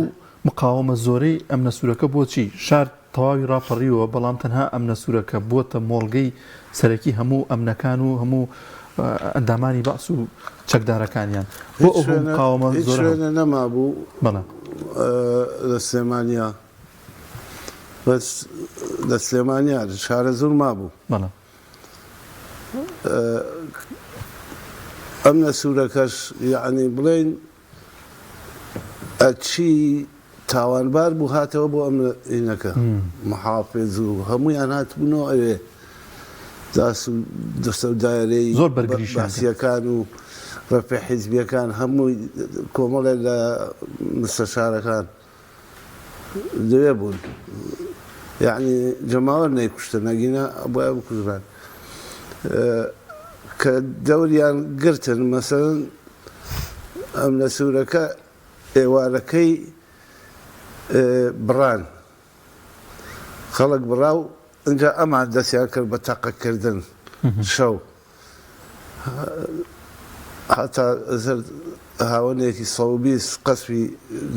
مقاوەمە زۆرەی ئەمنە سوورەکە بۆچی شار. تەواوی ڕاپەڕیوە، بەڵام تەنها ئەمنە سوورە کە بووەتە مۆڵگەی سەرەکی هەموو ئەمنەکان و هەموو ئەندامانی بەعس و چەکدارەکانیان. بۆ ئەو هەموو مقاوەمە هیچ زۆرە هەبوو؟ شوێنە نەمابوو بەڵێ. لە سلێمانیا، بەس لە سلێمانیا شارەزوور مابوو. بەڵێ. ئەمنە سوورەکەش یەعنی بڵێین ئەچی تاوانبار بوو هاتەوە بۆ ئەم هینەکە محافز و هەموویان هاتبوونەوە ئەوێ داس و دەستە و دایرەی زۆر بەرگریشیان کرد. بەعسییەکان و ڕەفیع حیزبییەکان هەمووی کۆمەڵێ لە مستەشارەکان لەوێ بوون یەعنی جەماوەر نەیکوشتن ئەگینا ئەبوایە بکوژران کە دەوریان گرتن مەسەلەن ئەمنە سوورەکە ئێوارەکەی بڕان خەڵک بڕا و ئینجا ئەمان دەستیان کرد بە تەقەکردن شەو هەتا زرد هاوەنێکی 120 قەسفی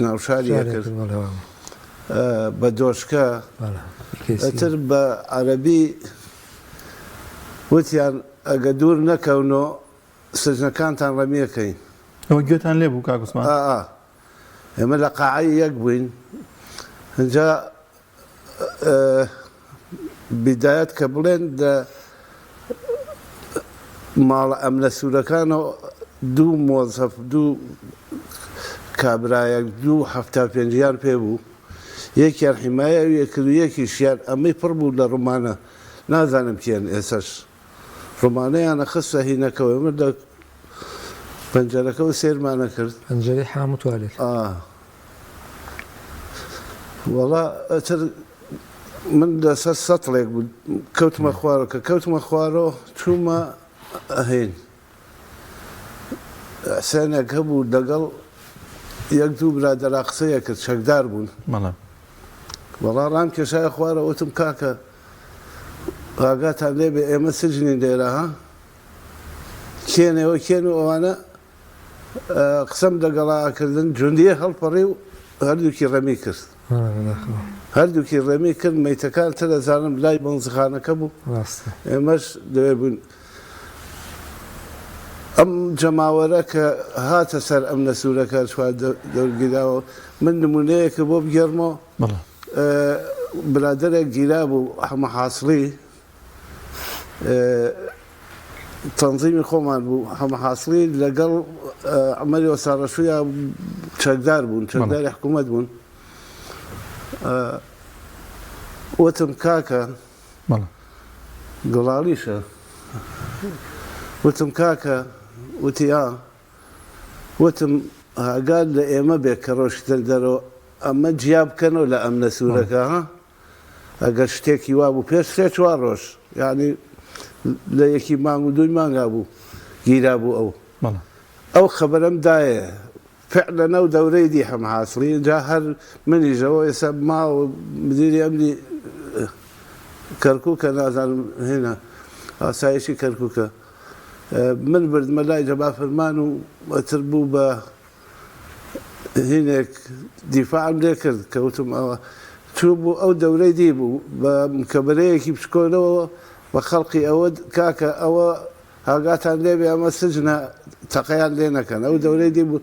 ناوشاری ئەکرد بە دۆشکە ئەتر بە عەرەبی وتیان ئەگە دوور نەکەونۆ سجنەکانتان ڕەمیەکەین. ئەوە گوێتان لێ بوو کاک عوسمان؟ ئا ئا ئێمە لە قاعەی یەک بووین ئینجا بیدایەت کە بڵێن لە ماڵە ئەمنە سوورەکانەوە دوو مۆزەف دوو کابرایەک دوو هەفتا پێنجیان پێ بوو یەکیان حیمایە ئەوی کرد و یەکیشیان ئەمەی پڕ بوو لە ڕومانە نازانم کێن ئێسەش ڕومانەیان ئەخستە هینەکەوە ئێمە لە پەنجەرەکەوە سێرمانە کرد پەنجەرەی حام و توالێت. ئا وەڵا ئەتر من لەسەر سەتڵێک بوو کەوتمە خوارەوە کە کەوتمە خوارەوە چوومە هین حسێنێک هەبوو لەگەڵ یەک دوو برادەرا قسەیە کرد چەکدار بوون بەڵێ وەڵا ڕام کێشایە خوارەوە وتم کاکە ئاگاتان لێ بێ ئێمە سجنین لێرە ها کێن ئێوە کێن و ئەوانە قسەم لەگەڵا ئەکردن جوندیە هەڵپەڕی و هەردووکی ڕەمی کرد هەردووکی ڕێمی کرد مەیتەکان تر ئەزانم لای بەنزخانەکە بوو ئێمەش لەوێ بووین ئەم جەماوەرە کە هاتە سەر ئەم نەسوورەکە چوار دەورگیراوە من نمونەیەکە بۆ بگێڕمەوە برادەرێک گیرا بوو حەمە حاسڵی تەنزیمی خۆمان بوو حەمە حاسڵی لەگەڵ عومەری وەستا ڕەشویا چەکدار بوون چەکداری حکوومەت بوون وتم کاکە گوڵاڵیشە وتم کاکە وتی ئا وتم ئاگات لە ئێمە بێ کە ڕۆشتە دەرەوە ئەمە جیا بکەنەوە لە ئەمنە سوورەکە ها ئەگەر شتێکی وا بوو پێش سێ چوار ڕۆژ یانی لە یەکی مانگ و دووی مانگا بوو گیرا بوو ئەو ئەو خەبەرم دایە فعلا ئەو دەورەی دی هەم حاسڵی جا هەر منیشەوە ئێستا ماوە مدیری ئەمنی کەرکووکە نازانم هێنا ئاسایشی کەرکووکە من بردمە لای جەبا فەرمان و ئەتر بوو بە هینێک دیفاعم لێ کرد کە وتم ئەوە چوو بوو ئەو دەورەی دی بوو بە مکەبەرەیەکی بچکۆلەوە بە خەڵقی ئەوە کاکە ئەوە ئاگاتان لێ بێ ئەمە سجنە تەقەیان لێ نەکەن ئەو دەورەی دی بوو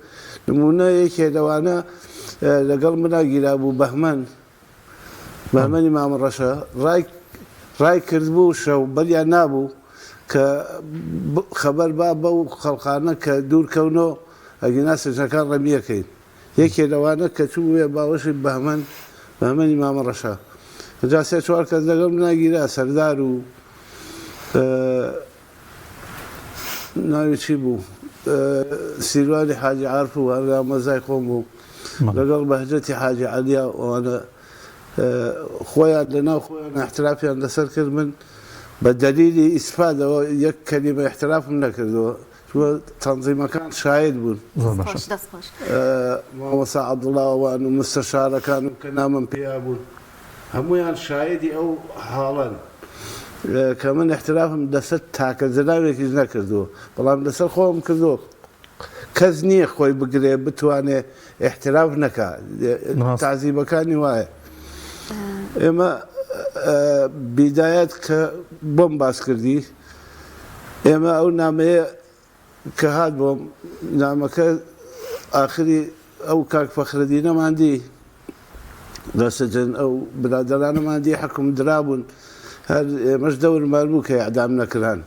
نمونە یەکێ لەوانە لەگەڵ منا گیرا بوو بەهمەن بەهمەنی مامە ڕەشە ڕای ڕای کردبوو شەو بەریان نابوو کە خەبەر با بەو خەڵقانە کە دوور کەونۆ ئەگینا سجنەکان ڕەمیەکەین یەکێ لەوانە کە چووبووە باوەشی بەهمەن بەهمەنی مامە ڕەشە جا سێ چوار کەس لەگەڵ منا گیرا سەردار و ناوی چی بوو سیروانی حاجی عارف و هەرگا مەزای خۆم بوو لەگەڵ بەهجەتی حاجی عەلیا ئەوانە خۆیان لەناو خۆیان احترافیان لەسەر کرد من بە دەلیلی ئیسفادەوە یەک کەلیمە احترافم نەکردەوە چوە تەنزیمەکان شاید بوون مامۆستا عەبدوڵا ئەوان و مستەشارەکان و کە نامەم پێیا بوون هەموویان شایدی ئەو حاڵەن کە من احترافم لەسەر تاکە جەنابێکیش نەکردووە بەڵام لەسەر خۆم کردووە کەس نییە خۆی بگرێ بتوانێ احتراف نەکا تازیبەکانی وایە. ئێمە بیدایەت کە بۆم باس کردی ئێمە ئەو نامەیە کە هات بۆم نامەکە ئاخری ئەو کاک فەخرەدینەمان دی لە سجن ئەو برادەرانەمان دی حکم درابوون هەر ئێمەش دەورمان بوو کە ئیعدام نەکران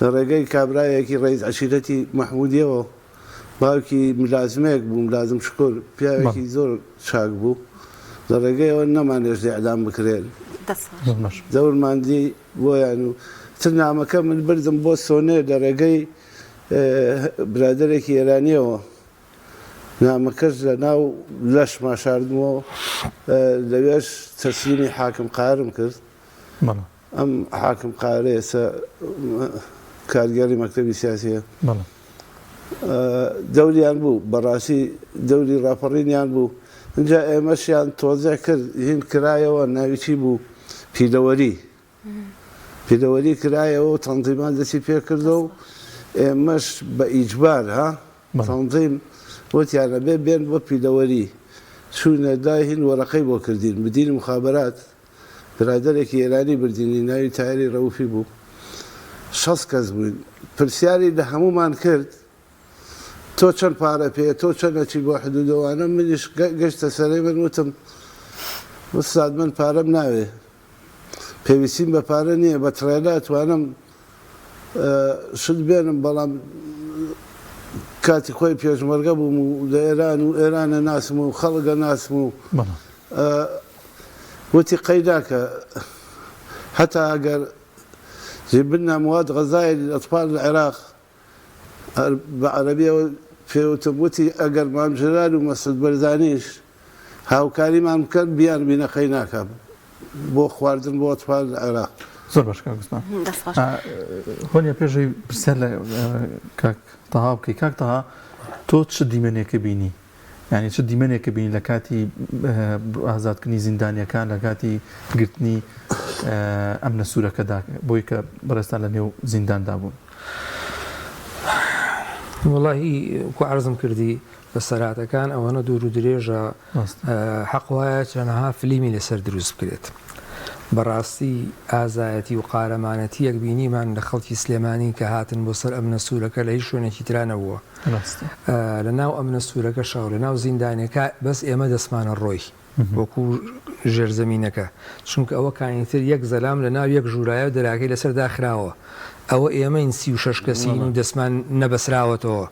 لە ڕێگەی کابرایەکی ڕەئیس عەشیرەتی مەحمودیەوە باوکی ملازمێک بوو ملازم شکر پیاوێکی زۆر چاک بوو لە ڕێگەیەوە نەمانێشت ئیعدام بکرێن دەورمان دی بۆیان و تر نامەکە من بردم بۆ سۆنێ لە ڕێگەی برادەرێکی ئێرانیەوە نامەکەش لە ناو لەشما شاردمەوە لەوێش تەسلیمی حاکم قارم کرد. ئەم حاکم قارە ئێستا کارگێڕی مەکتەبی سیاسیە. دەوریان بوو بەڕاستی دەوری ڕاپەڕینیان بوو ئینجا ئێمەشیان تۆزع کرد هین کرایەوە ناوی چی بوو پیلەوەری پیلەوەری کرایەوە و تەنزیمان دەستی پێکردەوە و ئێمەش بە ئیجبار ها تەنزیم وتیان ئەبێ بێن بۆ پیلەوەری چووینە لای هین وەرەقەی بۆ کردین مدیری مخابرات برادەرێکی ئێرانی بردینی ناوی تایری رەوفی بوو شەست کەس بووین پرسیاری لە هەموومان کرد تۆ چەند پارە پێیە تۆ چەند ئەچی بۆ حدود ئەوانە منیش گەشتە سەرەی من وتم ئوستاد من پارەم ناوێ پێویستیم بە پارە نییە بە تڕێلە ئەتوانم شت بێنم بەڵام کاتی خۆی پێشمەرگە بووم و لە ئێران و ئێرانە ناسم و خەڵگە ناسم و وتی قەیداکە هەتا ئەگەر جیبنا مواد غذایی للاطفال العراق هەر بە عەرەبیەوە پێوتم وتی ئەگەر مام جەلال و مەسعود بەرزانیش هاوکاریمان بکەن بیان بینە قەیناکە بۆ خواردن بۆ ئەطفال العراق. زۆر باش کاک عوسمان. دەست خۆش. هۆنیا پێش ئەوەی پرسیار لە کاک تەها بکەی کاک تەها تۆ چ دیمەنێکە بینی؟ یانی چ دیمەنێکە بینی لە کاتی ئازادکردنی زیندانیەکان لە کاتی گرتنی ئەمنە سوورەکەدا بۆی کە بەڕێزتان لە نێو زینداندا بوون؟ وەڵاهی وەکو عەرزم کردی بەسەرهاتەکان ئەوەنە دوور و درێژە حەق وایە چەنەها فلیمی لەسەر دروست بکرێت. بەڕاستی ئازایەتی و قارەمانەتیەک بینیمان لە خەڵکی سلێمانی کە هاتن بۆ سەر ئەمنە سوورەکە لە هیچ شوێنێکی ترا نەبووە. لە ناو ئەمنە سوورەکەشا و لە ناو زیندانەکە بەس ئێمە دەستمانە ڕۆی وەکو ژێرزەمینەکە چونکە ئەوە کانی تر یەک زەلام لە ناو یەک ژوورایە و دەراکەی لەسەر داخراوە ئەوە ئێمەین 36 کەسین و دەستمان نەبەسراوەتەوە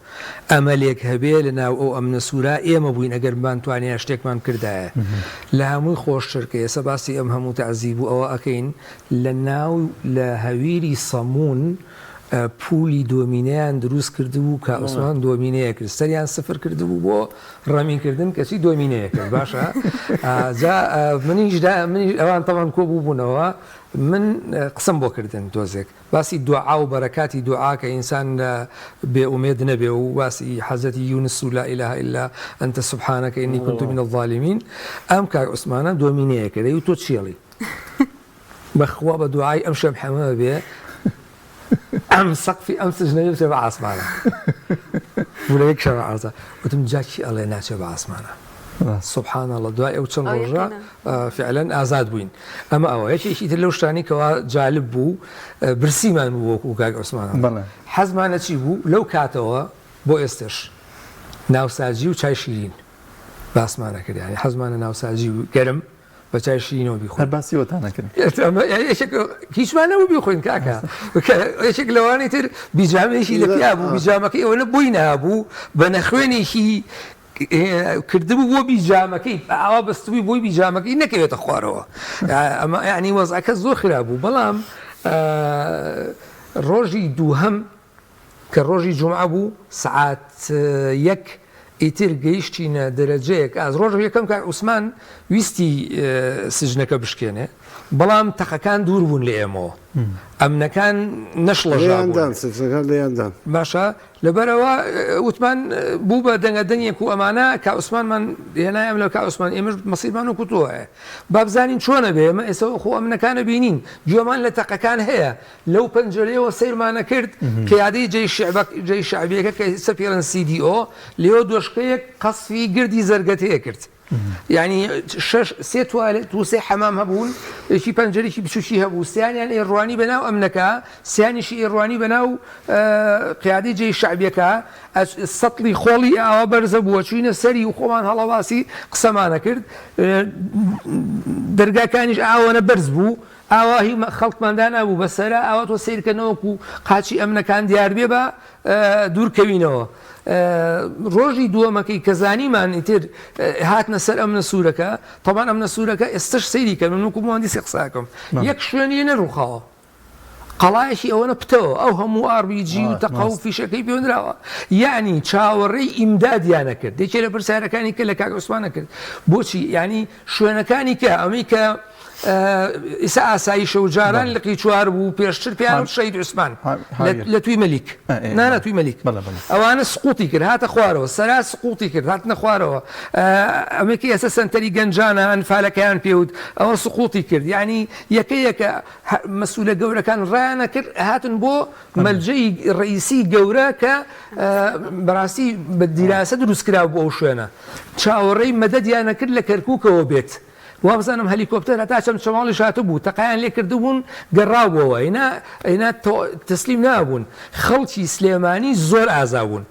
ئەمەلێک هەبێ لە ناو ئەو ئەمنە سوورا ئێمە بووین ئەگەر بمانتوانیایە شتێکمان بکردایە لە هەمووی خۆشتر کە ئێستا باسی ئەم هەموو تەعزیب و ئەوە ئەکەین لە ناو لە هەویری سەموون پولی دۆمینەیان دروست کردبوو کە عوسمان دۆمینەیە کرد سەریان سفر کردبوو بۆ ڕەمین کردن کەچی دۆمینەیە کرد باشە جا منیش دا منیش ئەوان تەوان کۆ بووبوونەوە من قسەم بۆ کردن تۆزێک باسی دوعا و بەرەکاتی دوعا کە ئینسان لە بێ ئومێد نەبێ و باسی حەزرەتی یونس و لا اله الا انت سبحانك انی كنت من الظالمین ئەم کاک عوسمانە دۆمینەیە کرد ئەی تۆ چیڵی بەخوا بە دوعای ئەم شێخ محەمەد بێ ئەم سەقفی ئەم سجنە بچێ بە عاسمانە بوو لە یەک شەڕ عەرزە وتم جا کی ئەڵێ ناچێ بە عاسمانە سبحان الله دوای ئەو چەند ڕۆژە فعلا ئازاد بووین ئەمە ئەوە یەکێکی تر لەو شتانی کەوا جالب بوو برسیمان بوو وەکو کاک عوسمان حەزمان لە چی بوو لەو کاتەوە بۆ ئێستش ناوساجی و چای شیرین باسمانە کرد یانی حەزمانە ناوساجی و گەرم بە چای شیرینەوە بیخۆین. هەر باسی ئەوەتان نەکرد. یەکێک هیچمان نەبوو بیخۆین کاکە. یەکێک لەوانەی تر بیجامەیەکی لە پیا بوو بیجامەکەی ئەوەنە بۆی نابوو بە نەخوێنێکی کردبوو بۆ بیجامەکەی ئاوا بەستبووی بۆی بیجامەکەی نەکەوێتە خوارەوە. ئەمە یانی وەزعەکە زۆر خراپ بوو بەڵام ڕۆژی دووهەم کە ڕۆژی جومعە بوو سەعات یەک ئیتر گەیشتینە دەرەجەیەک ئاز ڕۆژە یەکەم کاک عوسمان ویستی سجنەکە بشکێنێ بەڵام تەقەکان دوور بوون لە ئێمەوە ئەمنەکان نەشڵەژابوون لێیان دان باشە لەبەرەوە وتمان بوو بە دەنگە دەنگێک و ئەمانە کا عوسمانمان هێنای ئەم لە کا عوسمان ئێمەش مەسیرمان وەکو تۆ هەیە با بزانین چۆنە بێ ئێمە ئێستا خۆ ئەمنەکانە بینین گوێمان لە تەقەکان هەیە لەو پەنجەرەیەوە سەیرمانەکرد قیادەی جەیش شەعبیەکە کە ئێستا پێڵێن CDO لێوە دۆشکەیەک قەسفی گردی زەرگەتەیە کرد. یعنی شەش سێ توالێت و سێ حەمام هەبوون یەکی پەنجەرێکی بچوکی هەبوو سیانیان ئێڕوانی بەناو ئەمنەکە سیانیشی ئێڕوانی بەناو قیادەی جێی شەعبیەکە سەتڵی خۆڵی ئاوا بەرزە بووە چوینە سەری و خۆمان هەڵەواسی قسەمانە کرد دەرگاکانیش ئاوەنە بەرز بوو ئاوا هی خەڵکمان دانابوو بە سەرا ئاوا تۆ سەیرکە نەوەکو قاچی ئەمنەکان دیار بێ بە دوور کەوینەوە ڕۆژی دووەمەکەی کە زانیمان ئیتر هاتنە سەر ئەمنە سوورەکە تەبان ئەمنە سوورەکە ئێستش سەیری کەن من وەکو مهندسی قساکەم یەک شوێنی لێ نەڕووخاوە قەڵایەکی ئەوەنە پتەوە ئەو هەموو ئاڕبیجی و تەقە و فیشەکەی پێنراوە یعنی چاوەڕێی ئیمدادیانە کرد یەکێ لە پرسیارەکانی کە لە کاک عوسمانە کرد بۆچی یعنی شوێنەکانی کە ئەمەی کە ئیسا ئاسایشە و جاران لقی چوار بوو پێشتر پێیان شەهید عوسمان لە توی مەلیک نانا توی مەلیک ئەوانە سقوتی کرد هاتە خوارەوە سەرا سقوتی کرد هاتنە خوارەوە ئەمەکی ئێستا سەنتەری گەنجانە ئەنفالەکەیان پێوت ئەوە سقوتی کرد یعنی یەکە یەکە مەسولە گەورەکان ڕایانە کرد هاتن بۆ مەلجەی ڕئیسی گەورە کە بەڕاستی بە دیراسە دروست کرا بۆ ئەو شوێنە چاوەڕێی مەدەدیانە کرد لە کەرکووکەوە بێت وابزانم هەلیکۆپتەر هەتا چەمچەماڵیش هاتبوو تەقەیان لێ کردبوون گەڕابووەوە ئینا ئینا تەسلیم نابوون خەڵکی سلێمانی زۆر ئازا بوون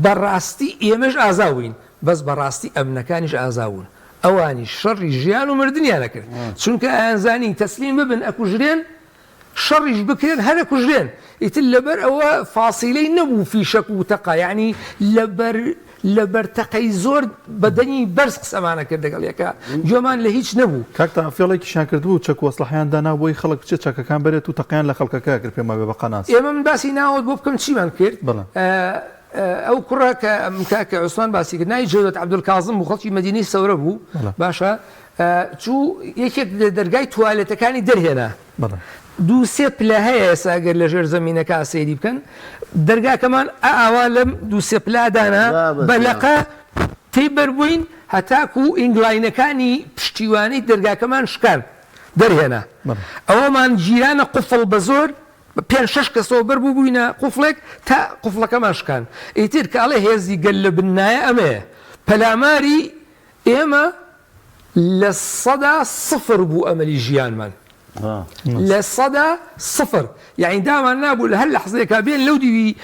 بەڕاستی ئێمەش ئازا بووین بەس بەڕاستی ئەمنەکانیش ئازا بوون ئەوانیش شەڕی ژیان و مردنیان ئەکرد چونکە ئەیانزانی تەسلیم ببن ئەکوژرێن شەڕیش بکرێن هەر ئەکوژرێن ئیتر لەبەر ئەوە فاسیلەی نەبوو فیشەک و تەقە یانی لەبەر لەبەر تەقەی زۆر بە دەنگی بەرز قسەمان ئەکرد لەگەڵ یەکا گوێمان لە هیچ نەبوو. کاک تاها فێڵێکیشیان کردبوو چەک و ئەسڵەحەیان دانا بۆی خەڵک بچێت چەکەکان بەرێت و تەقەیان لە خەڵکەکە ئەکرد پێم وابێ بە قەناس. ئێمە من باسی ناوت بۆ بکەم چیمان کرد بەڵێ. ئەو کوڕە کە کاک عوسمان باسی کرد ناوی جەودەت عەبدولکازم بوو خەڵکی مەدینەی سەورە بوو بەڵێ. باشە چوو یەکێک لە دەرگای توالێتەکانی دەرهێنا دوو سێ پلە هەیە ئێستا گەر لە ژێر زەمینەکە سەیری بکەن دەرگاکەمان ئاوا لەم دوو سێ پلە دانا بە لەقە تێی بەربووین هەتاکو ئینگلاینەکانی پشتیوانەی دەرگاکەمان شکان دەرهێنا ئەوەمان گیرانە قوفڵ بە زۆر پێنج شەش کەسەوە بەر بووبووینە قوفڵێک تا قوفڵەکەمان شکان ئیتر کە ئەڵێ هێزی گەل لە بن نایە ئەمەیە پەلاماری ئێمە 0% بوو ئەمەلی ژیانمان 0% یەعنی دامان نابوو لە هەر لەحزەیەکا بێن لەو دیوی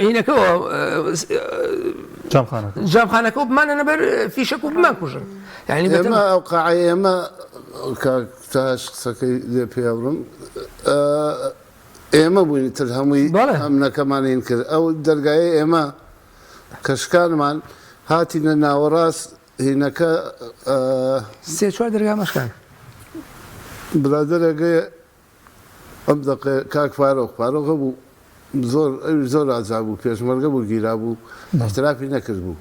هینەکەوە جامخانەکەەوە بمانەنە بەر فیشەک و بمان کوژن یعنی ئێمە ئەو قاعەی ئێمە کاک تاش قسەکەی لێ پێبڕم ئێمە بووین تر هەمووی ئەمنەکەمان هین کرد ئەو دەرگایە ئێمە کە شکانمان هاتینە ناوەڕاست هینەکە. سێ چوار دەرگامان شکان. برادەرێک هەیە ئەم دەقەیە کاک فارۆق فارۆق هەبوو زۆر ئەویش زۆر ئازا بوو پێشمەرگە بوو گیرابوو ئیعترافی نەکردبوو.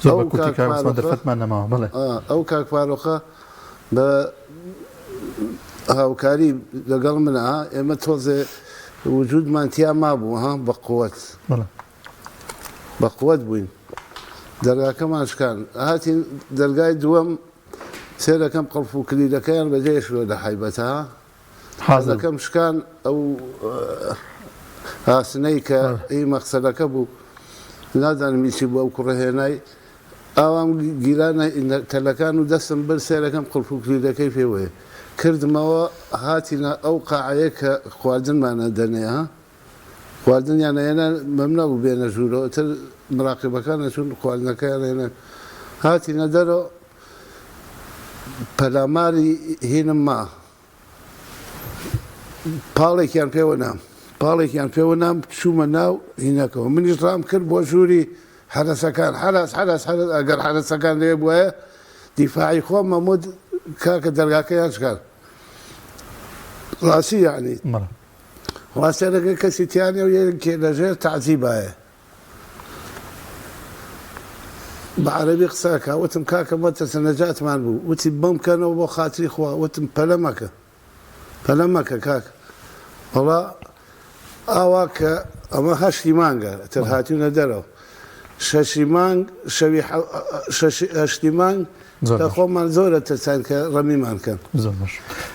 زۆر بە کورتی کاک عوسمان دەرفەتمان نەماوە بەڵێ. ئەو کاک فارۆقە بە هاوکاری لەگەڵ منە ها ئێمە تۆزێ وجودمان تیا مابوو ها بە قوت بە قوت بووین دەرگاکەمان شکان هاتین دەرگای دووەم سێرەکەم قڵف و کلیلەکەیان بەجێ شلۆ لە حیبەتە حازەکەم شکان ئەو ئاسنەی کە ئی مەخسەلەکە بوو نازانم ئیچی بوو ئەو کوڕە هێنای ئاوام گیرانە تەلەکان و دەستم برد سەیرەکەم قوڵپ و کلیلەکەی پێوەیە کردمەوە هاتینە ئەو قاعەیە کە خواردنمان ئەدەنێ ها خواردنیان ئەهێنا مەمنوع بوو بێنە ژوورەوە ئیتر مراقیبەکان ئەچوون خواردنەکەیان ئەهێنا هاتینە دەرەوە پەلاماری هینم ما پاڵێکیان پێوە نام پاڵێکیان پێوە نام چوومە ناو هینەکەوە منیش ڕام کرد بۆ ژووری حەرەسەکان حەرەس حەرەس حەرەس ئەگەر حەرەسەکان لێ بوایە دیفاعی خۆم مەموت کاکە دەرگاکەیان شکان ڕاستی یعنی ڕاستیانەکە کەسی تیانە و یەکێ لەژێر تەعزیبایە بە عەرەبی قسە ئەکا وتم کاکە مەترسە نەجاتمان بوو وتی بم کەنەوە بۆ خاتری خوا وتم پەلە مەکە پەلە مەکە کاک وەڵا ئاوا کە ئەمە هەشتی مانگە تر هاتوونە دەرەوە شەشی مانگ شەوی هەشتی مانگ لە خۆمان زۆرە ترسان کە ڕەمیمان کەن. زۆر باش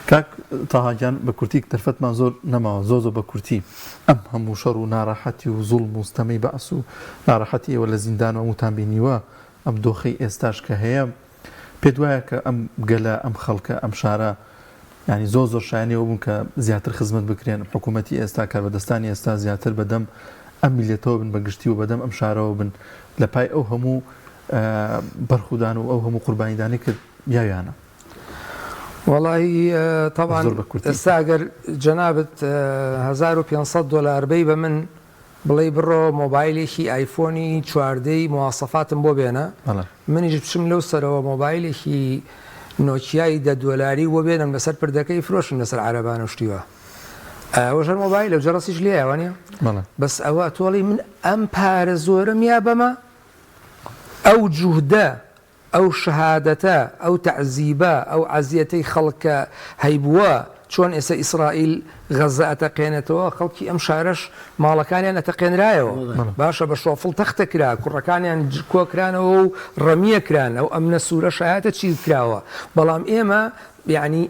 کاک تاها گیان بە کورتی دەرفەتمان زۆر نەماوە زۆر زۆر بە کورتی ئەم هەموو شەڕ و ناڕەحەتی و زوڵم و ستەمەی بەعس و ناڕەحەتی ئێوە لە زیندان و هەمووتان بینیوە. ئەم دۆخەی ئێستاش کە هەیە پێت وایە کە ئەم گەلە، ئەم خەڵکە، ئەم شارە یانی زۆر زۆر شایەنی ئەوە بوون کە زیاتر خزمەت بکرێن، حکوومەتی ئێستا، کاربەدەستانی ئێستا زیاتر بە دەم ئەم میللەتەوە بن بە گشتی و بە دەم ئەم شارەوە بن لە پای ئەو هەموو بەرخودان و ئەو هەموو قوربانیدانەی کە یاویانە. وەڵاهی تەبعەن زۆر بە کورتی. ئێستا ئەگەر جەنابت 1500 دۆلار بەی بە من بڵێی بڕۆ مۆبایلێکی ئایفۆنی چواردەی مواسەفاتم بۆ بێنە، منیش بچم لەو سەرەوە مۆبایلێکی نۆکیای دە دۆلاری بۆ بێنم لەسەر پردەکەی فرۆشم لەسەر عەرەبانە و شتی وا. ئەوەش هەر مۆبایلە و جەرەسیش لێیە وانیە؟ بەس ئەوە تۆ ئەڵێی من ئەم پارە زۆرەم یا بەمە؟ ئەو جوهدە ئەو شەهادەتە، ئەو تەعزیبە، ئەو عەزیەتەی خەڵک کە هەیبووە، چۆن ئێستا ئیسرائیل غەزە ئەتەقێنێتەوە، خەڵکی ئەم شارەش ماڵەکانیان ئەتەقێنرایەوە، باشە بە شۆفڵ تەختە کرا، کوڕەکانیان کۆکرانەوە و ڕەمیە کران، ئەو ئەمنە سوورە شایەتە چی کراوە، بەڵام ئێمە یەعنی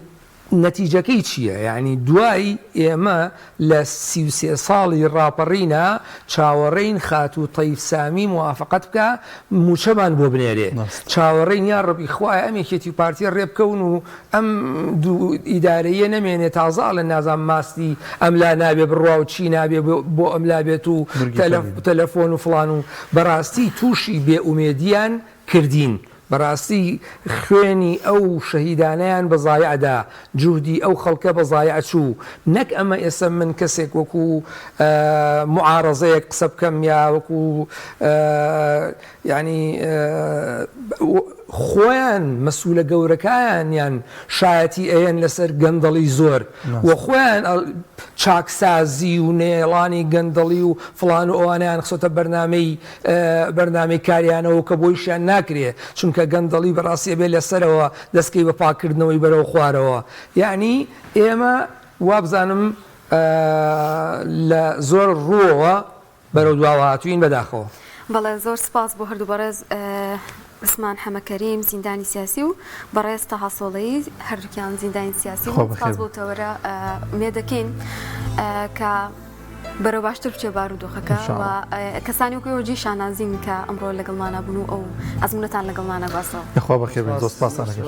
نەتیجەکەی چیە؟ یانی دوای ئێمە لە 33 ساڵی ڕاپەڕینا چاوەڕێین خاتوو تەیف سامی موافەقەت بکا موچەمان بۆ بنێرێ چاوەڕێین یاڕەبی خوایە ئەم یەکێتی و پارتیە ڕێبکەون و ئەم دوو ئیدارەییە نەمێنێ تازە ئەڵێن نازانم ماستی ئەملا نابێ بڕوا و چی نابێ بۆ ئەملا بێت و تەلەفۆن و فڵان و بەڕاستی تووشی بێ ئومێدیان کردین بەڕاستی خوێنی ئەو شەهیدانەیان بە زایع دا، جوهدی ئەو خەڵکە بە زایع چوو، نەک ئەمە ئێستا من کەسێک وەکو موعارەزەیەک قسە بکەم یا وەکو یانی خۆیان مەسولە گەورەکانیان شایەتی ئەیەن لەسەر گەندەڵی زۆر و خۆیان چاکسازی و نێڵانی گەندەڵی و فڵان و ئەوانەیان خستۆتە بەرنامەی بەرنامەی کاریانەوە کە بۆیشیان ناکرێ چونکە گەندەڵی بەڕاستی ئەبێ لەسەرەوە دەستکەی بە پاککردنەوەی بەرەو خوارەوە یەعنی ئێمە وابزانم لە زۆر ڕووەوە بەرەو دواوە هاتووین بەداخەوە. بەڵێ زۆر سپاس بۆ هەردوو بەڕێز عوسمان حەمە کەریم زیندانی سیاسی و بەڕێز تەها سۆڵەیی هەردووکیان زیندانی سیاسی خوا بەخێر سپاس بۆ تەوەرە ئومێدەکەین کە بەرەو باشتر بچێ بارودۆخەکە إن شاء و الله. کەسانی وەکو ئێوە جێی شانازین کە ئەمڕۆ لەگەڵمانا بوون و ئەو ئەزموونەتان لەگەڵمانا گواستەوە. یاخوا بەخێر بێن زۆر سپاستان ئەکەم.